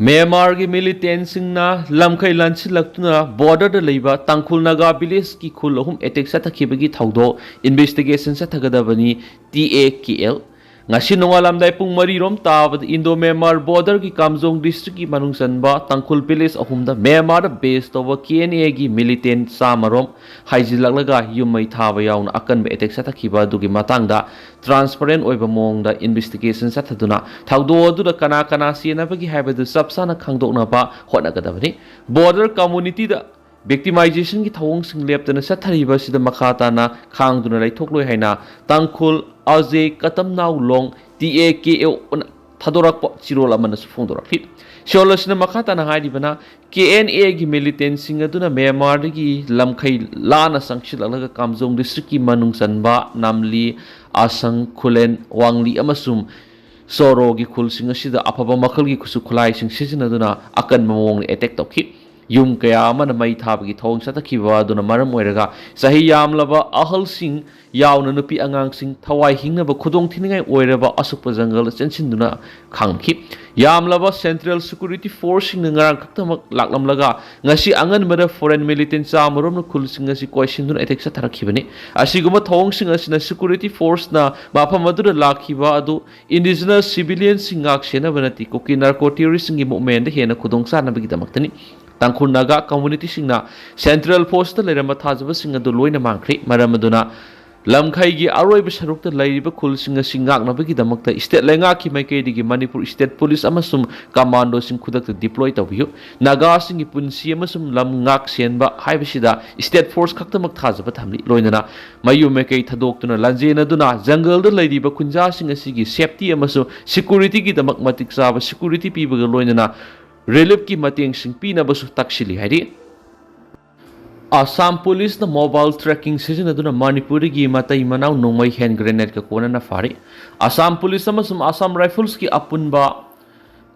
ꯃ꯭ꯌꯥꯟꯃꯥꯔꯒꯤ ꯃꯤꯂꯤꯇꯦꯟꯁꯤꯡꯅ ꯂꯝꯈꯩ ꯂꯥꯟꯁꯤꯜꯂꯛꯇꯨꯅ borderꯗ ꯂꯩꯕ ꯇꯥꯡꯈꯨꯜ ꯅꯥꯒꯥ villageꯀꯤ ꯈꯨꯜ ꯑꯍꯨꯝ attack ꯆꯠꯊꯈꯤꯕꯒꯤ ꯊꯧꯗꯣꯛ investigation ꯆꯠꯊꯒꯗꯕꯅꯤ, T A K L꯫ ꯉꯁꯤ ꯅꯣꯡꯉꯥꯜꯂꯝꯗꯥꯏ ꯄꯨꯡ ꯃꯔꯤ ꯔꯣꯝ ꯇꯥꯕꯗ Indo Myanmar borderꯒꯤ ꯀꯥꯝꯖꯣꯡ districtꯀꯤ ꯃꯅꯨꯡ ꯆꯟꯕ ꯇꯥꯡꯈꯨꯜ village ꯑꯍꯨꯝꯗ ꯃ꯭ꯌꯥꯟꯃꯥꯔꯗ base ꯇꯧꯕ K N Aꯒꯤ militant ꯆꯥꯝꯃ ꯔꯣꯝ ꯍꯥꯏꯖꯤꯜꯂꯛꯂꯒ ꯌꯨꯝ ꯃꯩ ꯊꯥꯕ ꯌꯥꯎꯅ ꯑꯀꯟꯕ attack ꯆꯠꯊꯈꯤꯕ ꯑꯗꯨꯒꯤ ꯃꯇꯥꯡꯗ transparent ꯑꯣꯏꯕ ꯃꯑꯣꯡꯗ investigation ꯆꯠꯊꯗꯨꯅ ꯊꯧꯗꯣꯛ ꯑꯗꯨꯗ ꯀꯅꯥ ꯀꯅꯥ ꯆꯦꯟꯅꯕꯒꯦ ꯍꯥꯏꯕꯗꯨ ꯆꯞ ꯆꯥꯅ ꯈꯪꯗꯣꯛꯅꯕ ꯍꯣꯠꯅꯒꯗꯕꯅꯤ꯫ Border communityꯗ victimizationꯒꯤ ꯊꯧꯑꯣꯡꯁꯤꯡ ꯂꯦꯞꯇꯅ ꯆꯠꯊꯔꯤꯕ ꯑꯁꯤꯗ ꯃꯈꯥ ꯇꯥꯅ ꯈꯥꯡꯗꯨꯅ ꯂꯩꯊꯣꯛꯂꯣꯏ ꯍꯥꯏꯅ ꯇꯥꯡꯈꯨꯜ ꯑꯖꯦ ꯀꯇꯝꯅꯥꯎ ꯂꯣꯡ T A K O ꯊꯥꯗꯣꯔꯛꯄ ꯆꯤꯔꯣꯜ ꯑꯃꯅꯁꯨ ꯐꯣꯡꯗꯣꯔꯛꯂꯤ꯫ Seoul ꯑꯁꯤꯅ ꯃꯈꯥ ꯇꯥꯅ ꯍꯥꯏꯔꯤꯕꯅ, ꯀꯦ ꯑꯦꯟ ꯑꯦꯒꯤ ꯃꯤꯂꯤꯇꯦꯟꯁꯤꯡ ꯑꯗꯨꯅ ꯃ꯭ꯌꯥꯟꯃꯥꯔꯗꯒꯤ ꯂꯝꯈꯩ ꯂꯥꯟꯅ ꯆꯪꯁꯤꯜꯂꯛꯂꯒ ꯀꯥꯝꯖꯣꯡ ꯗꯤꯁꯇ꯭ꯔꯤꯛꯀꯤ ꯃꯅꯨꯡ ꯆꯟꯕ ꯅꯥꯝꯂꯤ, ꯑꯁꯪ, ꯈꯨꯂꯦꯟ, ꯋꯥꯡꯂꯤ ꯑꯃꯁꯨꯡ ꯁꯣꯔꯣꯒꯤ ꯈꯨꯜꯁꯤꯡ ꯑꯁꯤꯗ ꯑꯐꯕ ꯃꯈꯜꯒꯤ ꯈꯨꯠꯁꯨ ꯈꯨꯠꯂꯥꯏꯁꯤꯡ ꯁꯤꯖꯤꯟꯅꯗꯨꯅ ꯑꯀꯟꯕ ꯃꯑꯣꯡꯗ ꯑꯦꯇꯦꯛ ꯇꯧꯈꯤ꯫ ꯌꯨꯝ ꯀꯌꯥ ꯑꯃꯅ ꯃꯩ ꯊꯥꯕꯒꯤ ꯊꯧꯑꯣꯡ ꯆꯠꯊꯈꯤꯕ ꯑꯗꯨꯅ ꯃꯔꯝ ꯑꯣꯏꯔꯒ ꯆꯍꯤ ꯌꯥꯝꯂꯕ ꯑꯍꯜꯁꯤꯡ ꯌꯥꯎꯅ ꯅꯨꯄꯤ ꯑꯉꯥꯡꯁꯤꯡ ꯊꯋꯥꯏ ꯍꯤꯡꯅꯕ ꯈꯨꯗꯣꯡ ꯊꯤꯅꯤꯡꯉꯥꯏ ꯑꯣꯏꯔꯕ ꯑꯁꯨꯛꯄ ꯖꯪꯒꯜꯗ ꯆꯦꯟꯁꯤꯟꯗꯨꯅ ꯈꯥꯝꯈꯤ꯫ ꯌꯥꯝꯂꯕ ꯁꯦꯟꯇ꯭ꯔꯦꯜ ꯁꯦꯀ꯭ꯌꯨꯔꯤꯇꯤ ꯐꯣꯔꯁꯁꯤꯡꯅ ꯉꯔꯥꯡ ꯈꯛꯇꯃꯛ ꯂꯥꯛꯂꯝꯂꯒ ꯉꯁꯤ ꯑꯉꯟꯕꯗ ꯐꯣꯔꯦꯟ ꯃꯤꯂꯤꯇꯦꯟ ꯆꯥꯃꯔꯣꯝꯅ ꯈꯨꯜꯁꯤꯡ ꯑꯁꯤ ꯀꯣꯏꯁꯤꯟꯗꯨꯅ ꯑꯦꯇꯦꯛ ꯆꯠꯊꯔꯛꯈꯤꯕꯅꯤ꯫ ꯑꯁꯤꯒꯨꯝꯕ ꯊꯧꯑꯣꯡꯁꯤꯡ ꯑꯁꯤꯅ ꯁꯦꯀ꯭ꯌꯨꯔꯤꯇꯤ ꯐꯣꯔꯁꯅ ꯃꯐꯝ ꯑꯗꯨꯗ ꯂꯥꯛꯈꯤꯕ ꯑꯗꯨ ꯏꯟꯗꯤꯖꯤꯅꯁ ꯁꯤꯚꯤꯂꯤꯌꯟꯁꯤꯡ ꯉꯥꯛ ꯁꯦꯟꯅꯕ ꯅꯠꯇꯦ, ꯀꯨꯀꯤ ꯅꯥꯔꯀꯣ ꯇꯦꯔꯣꯔꯤꯁꯁꯤꯡꯒꯤ ꯃꯨꯞꯃꯦꯟꯗ ꯍꯦꯟꯅ ꯈꯨꯗꯣꯡ ꯆꯥꯅꯕꯒꯤꯗꯃꯛꯇꯅꯤ꯫ ꯇꯥꯡꯈꯨꯜ ꯅꯥꯒꯥ ꯀꯝꯃꯨꯅꯤꯇꯤꯁꯤꯡꯅ ꯁꯦꯟꯇ꯭ꯔꯦꯜ ꯐꯣꯔꯁꯇ ꯂꯩꯔꯝꯕ ꯊꯥꯖꯕꯁꯤꯡ ꯑꯗꯨ ꯂꯣꯏꯅ ꯃꯥꯡꯈ꯭ꯔꯦ꯫ ꯃꯔꯝ ꯑꯗꯨꯅ ꯂꯝꯈꯩꯒꯤ ꯑꯔꯣꯏꯕ ꯁꯔꯨꯛꯇ ꯂꯩꯔꯤꯕ ꯈꯨꯜꯁꯤꯡ ꯑꯁꯤ ꯉꯥꯛꯅꯕꯒꯤꯗꯃꯛꯇ ꯁ꯭ꯇꯦꯠ ꯂꯩꯉꯥꯛꯀꯤ ꯃꯥꯏꯀꯩꯗꯒꯤ ꯃꯅꯤꯄꯨꯔ ꯁ꯭ꯇꯦꯠ ꯄꯨꯂꯤꯁ ꯑꯃꯁꯨꯡ ꯀꯃꯥꯟꯗꯣꯁꯤꯡ ꯈꯨꯗꯛꯇ ꯗꯤꯄ꯭ꯂꯣꯏ ꯇꯧꯕꯤꯌꯨ꯫ ꯅꯥꯒꯥꯁꯤꯡꯒꯤ ꯄꯨꯟꯁꯤ ꯑꯃꯁꯨꯡ ꯂꯝ ꯉꯥꯛ ꯁꯦꯟꯕ ꯍꯥꯏꯕꯁꯤꯗ ꯁ꯭ꯇꯦꯠ ꯐꯣꯔꯁ ꯈꯛꯇꯃꯛ ꯊꯥꯖꯕ ꯊꯝꯂꯤ꯫ ꯂꯣꯏꯅꯅ ꯃꯌꯨꯝ ꯃꯥꯏꯀꯩ ꯊꯥꯗꯣꯛꯇꯨꯅ ꯂꯥꯟꯖꯦꯟꯅꯗꯨꯅ ꯖꯪꯒꯜꯗ ꯂꯩꯔꯤꯕ ꯈꯨꯟꯖꯥꯁꯤꯡ ꯑꯁꯤꯒꯤ ꯁꯦꯐꯇꯤ ꯑꯃꯁꯨꯡ ꯁꯦꯀ꯭ꯌꯨꯔꯤꯇꯤꯒꯤꯗꯃꯛ ꯃꯇꯤꯛ ꯆꯥꯕ ꯁꯦꯀ꯭ꯌꯨꯔꯤꯇꯤ ꯄꯤꯕꯒ ꯂꯣꯏꯅꯅ ꯔꯤꯂꯤꯐꯀꯤ ꯃꯇꯦꯡꯁꯤꯡ ꯄꯤꯅꯕꯁꯨ ꯇꯛꯁꯤꯜꯂꯤ ꯍꯥꯏꯔꯤ꯫ ꯑꯁꯥꯝ ꯄꯨꯂꯤꯁꯅ ꯃꯣꯕꯥꯏꯜ ꯇ꯭ꯔꯦꯀꯤꯡ ꯁꯤꯖꯤꯟꯅꯗꯨꯅ ꯃꯅꯤꯄꯨꯔꯗꯒꯤ ꯃꯇꯩ ꯃꯅꯥꯎ ꯅꯣꯡꯃꯩ ꯍꯦꯟ ꯒ꯭ꯔꯦꯅꯦꯗꯀ ꯀꯣꯟꯅꯅ ꯐꯥꯔꯤ꯫ ꯑꯁꯥꯝ ꯄꯨꯂꯤꯁ ꯑꯃꯁꯨꯡ ꯑꯁꯥꯝ ꯔꯥꯏꯐꯜꯁꯀꯤ ꯑꯄꯨꯟꯕ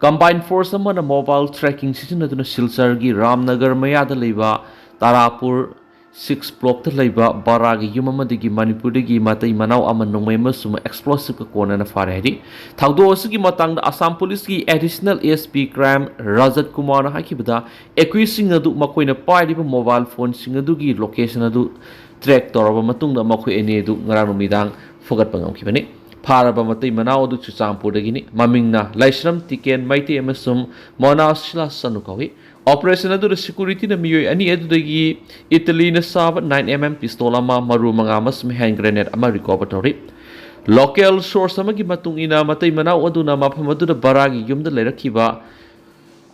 ꯀꯝꯕꯥꯏꯟ ꯐꯣꯔꯁ ꯑꯃꯅ ꯃꯣꯕꯥꯏꯜ ꯇ꯭ꯔꯦꯀꯤꯡ ꯁꯤꯖꯤꯟꯅꯗꯨꯅ ꯁꯤꯜꯆꯔꯒꯤ ꯔꯥꯝꯅꯒꯔ ꯃꯌꯥꯗ ꯂꯩꯕ ꯇꯥꯔꯥꯄꯨꯔ ꯁꯤꯛꯁ ꯕ꯭ꯂꯣꯛꯇ ꯂꯩꯕ ꯕꯔꯥꯒꯤ ꯌꯨꯝ ꯑꯃꯗꯒꯤ ꯃꯅꯤꯄꯨꯔꯗꯒꯤ ꯃꯇꯩ ꯃꯅꯥꯎ ꯑꯃ ꯅꯣꯡꯃꯩ ꯑꯃꯁꯨꯡ ꯑꯦꯛꯁꯄ꯭ꯂꯣꯁꯤꯚꯀ ꯀꯣꯟꯅꯅ ꯐꯥꯔꯦ ꯍꯥꯏꯔꯤ꯫ ꯊꯧꯗꯣꯛ ꯑꯁꯤꯒꯤ ꯃꯇꯥꯡꯗ ꯑꯁꯥꯝ ꯄꯨꯂꯤꯁꯀꯤ ꯑꯦꯗꯤꯁꯅꯦꯜ ꯑꯦꯁ ꯄꯤ ꯀ꯭ꯔꯥꯏꯝ ꯔꯖꯠ ꯀꯨꯃꯥꯔꯅ ꯍꯥꯏꯈꯤꯕꯗ, ꯑꯦꯀ꯭ꯌꯨꯁꯁꯤꯡ ꯑꯗꯨ ꯃꯈꯣꯏꯅ ꯄꯥꯏꯔꯤꯕ ꯃꯣꯕꯥꯏꯜ ꯐꯣꯟꯁꯤꯡ ꯑꯗꯨꯒꯤ ꯂꯣꯀꯦꯁꯟ ꯑꯗꯨ ꯇ꯭ꯔꯦꯛ ꯇꯧꯔꯕ ꯃꯇꯨꯡꯗ ꯃꯈꯣꯏ ꯑꯅꯤ ꯑꯗꯨ ꯉꯔꯥꯡ ꯅꯨꯃꯤꯗꯥꯡ ꯐꯨꯒꯠꯄ ꯉꯝꯈꯤꯕꯅꯤ꯫ ꯐꯥꯔꯕ ꯃꯇꯩ ꯃꯅꯥꯎ ꯑꯗꯨ ꯆꯨꯔꯆꯥꯟꯄꯨꯔꯗꯒꯤꯅꯤ꯫ ꯃꯃꯤꯡꯅ ꯂꯥꯏꯁ꯭ꯔꯝ ꯇꯤꯀꯦꯟ ꯃꯩꯇꯩ ꯑꯃꯁꯨꯡ ꯃꯣꯅꯥꯁꯤꯂꯥ ꯆꯅꯨ ꯀꯧꯏ꯫ ꯑꯣꯄꯔꯦꯁꯟ ꯑꯗꯨꯗ ꯁꯦꯀ꯭ꯌꯨꯔꯤꯇꯤꯅ ꯃꯤꯑꯣꯏ ꯑꯅꯤ ꯑꯗꯨꯗꯒꯤ ꯏꯇꯂꯤꯅ ꯁꯥꯕ ꯅꯥꯏꯟ ꯑꯦꯝ ꯑꯦꯝ ꯄꯤꯁꯇꯣꯜ ꯑꯃ, ꯃꯔꯨ ꯃꯉꯥ ꯑꯃꯁꯨꯡ ꯍꯦꯟ ꯒ꯭ꯔꯦꯅꯦꯗ ꯑꯃ ꯔꯤꯀꯣꯚꯔ ꯇꯧꯔꯤ꯫ ꯂꯣꯀꯦꯜ ꯁꯣꯔꯁ ꯑꯃꯒꯤ ꯃꯇꯨꯡ ꯏꯟꯅ, ꯃꯇꯩ ꯃꯅꯥꯎ ꯑꯗꯨꯅ ꯃꯐꯝ ꯑꯗꯨꯗ ꯕꯔꯥꯒꯤ ꯌꯨꯝꯗ ꯂꯩꯔꯛꯈꯤꯕ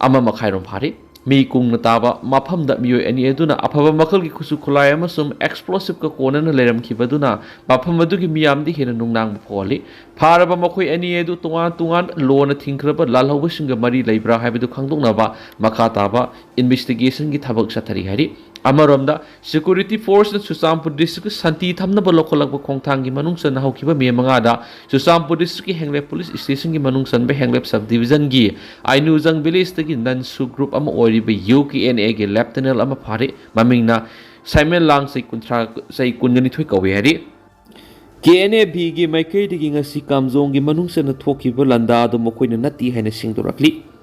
ꯑꯃ ꯃꯈꯥꯏꯔꯣꯝ ꯐꯥꯔꯤ꯫ ꯃꯤ ꯀꯨꯡꯅ ꯇꯥꯕ ꯃꯐꯝꯗ ꯃꯤꯑꯣꯏ ꯑꯅꯤ ꯑꯗꯨꯅ ꯑꯐꯕ ꯃꯈꯜꯒꯤ ꯈꯨꯠꯁꯨ ꯈꯨꯠꯂꯥꯏ ꯑꯃꯁꯨꯡ ꯑꯦꯛꯁꯄ꯭ꯂꯣꯁꯤꯞꯀ ꯀꯣꯟꯅꯅ ꯂꯩꯔꯝꯈꯤꯕ ꯑꯗꯨꯅ ꯃꯐꯝ ꯑꯗꯨꯒꯤ ꯃꯤꯌꯥꯝꯗ ꯍꯦꯟꯅ ꯅꯨꯡꯅꯥꯡꯕ ꯐꯥꯎꯍꯜꯂꯤ꯫ ꯐꯥꯔꯕ ꯃꯈꯣꯏ ꯑꯅꯤ ꯑꯗꯨ ꯇꯣꯉꯥꯟ ꯇꯣꯉꯥꯟ ꯂꯣꯅ ꯊꯤꯡꯈ꯭ꯔꯕ ꯂꯥꯜꯍꯧꯕꯁꯤꯡꯒ ꯃꯔꯤ ꯂꯩꯕ꯭ꯔꯥ ꯍꯥꯏꯕꯗꯨ ꯈꯪꯗꯣꯛꯅꯕ ꯃꯈꯥ ꯇꯥꯕ ꯏꯟꯚꯦꯁꯇꯤꯒꯦꯁꯟꯒꯤ ꯊꯕꯛ ꯆꯠꯊꯔꯤ ꯍꯥꯏꯔꯤ꯫ ꯑꯃꯔꯣꯝꯗ, ꯁꯦꯀ꯭ꯌꯨꯔꯤꯇꯤ ꯐꯣꯔꯁꯅ ꯆꯨꯔꯆꯥꯟꯄꯨꯔ ꯗꯤꯁꯇ꯭ꯔꯤꯛꯇ ꯁꯥꯟꯇꯤ ꯊꯝꯅꯕ ꯂꯧꯈꯠꯂꯛꯄ ꯈꯣꯡꯊꯥꯡꯒꯤ ꯃꯅꯨꯡ ꯆꯟꯅ ꯍꯧꯈꯤꯕ ꯃꯦ ꯃꯉꯥꯗ ꯆꯨꯔꯆꯥꯟꯄꯨꯔ ꯗꯤꯁꯇ꯭ꯔꯤꯛꯀꯤ ꯍꯦꯡꯂꯦꯞ ꯄꯨꯂꯤꯁ ꯁ꯭ꯇꯦꯁꯟꯒꯤ ꯃꯅꯨꯡ ꯆꯟꯕ ꯍꯦꯡꯂꯦꯞ ꯁꯕ ꯗꯤꯕꯤꯖꯟꯒꯤ ꯑꯥꯏꯅꯨꯖꯪ ꯚꯤꯂꯦꯖꯇꯒꯤ ꯅꯟꯁꯨ ꯒ꯭ꯔꯨꯞ ꯑꯃ ꯑꯣꯏꯔꯤꯕ ꯌꯨ ꯀꯦ ꯑꯦꯟ ꯑꯦꯒꯤ ꯂꯦꯞꯇꯅꯦꯟ ꯑꯃ ꯐꯥꯔꯦ꯫ ꯃꯃꯤꯡꯅ ꯁꯥꯏꯃꯦꯟ ꯂꯥꯡ, ꯆꯍꯤ ꯀꯨꯟꯊ꯭ꯔꯥ, ꯆꯍꯤ ꯀꯨꯟꯒ ꯅꯤꯊꯣꯏ ꯀꯧꯏ ꯍꯥꯏꯔꯤ꯫ ꯀꯦ ꯑꯦꯟ ꯑꯦ ꯕꯤꯒꯤ ꯃꯥꯏꯀꯩꯗꯒꯤ ꯉꯁꯤ ꯀꯥꯝꯖꯣꯡꯒꯤ ꯃꯅꯨꯡ ꯆꯟꯅ ꯊꯣꯛꯈꯤꯕ ꯂꯥꯟꯗꯥ ꯑꯗꯨ ꯃꯈꯣꯏꯅ ꯅꯠꯇꯦ ꯍꯥꯏꯅ ꯁꯦꯡꯗꯣꯔꯛꯂꯤ꯫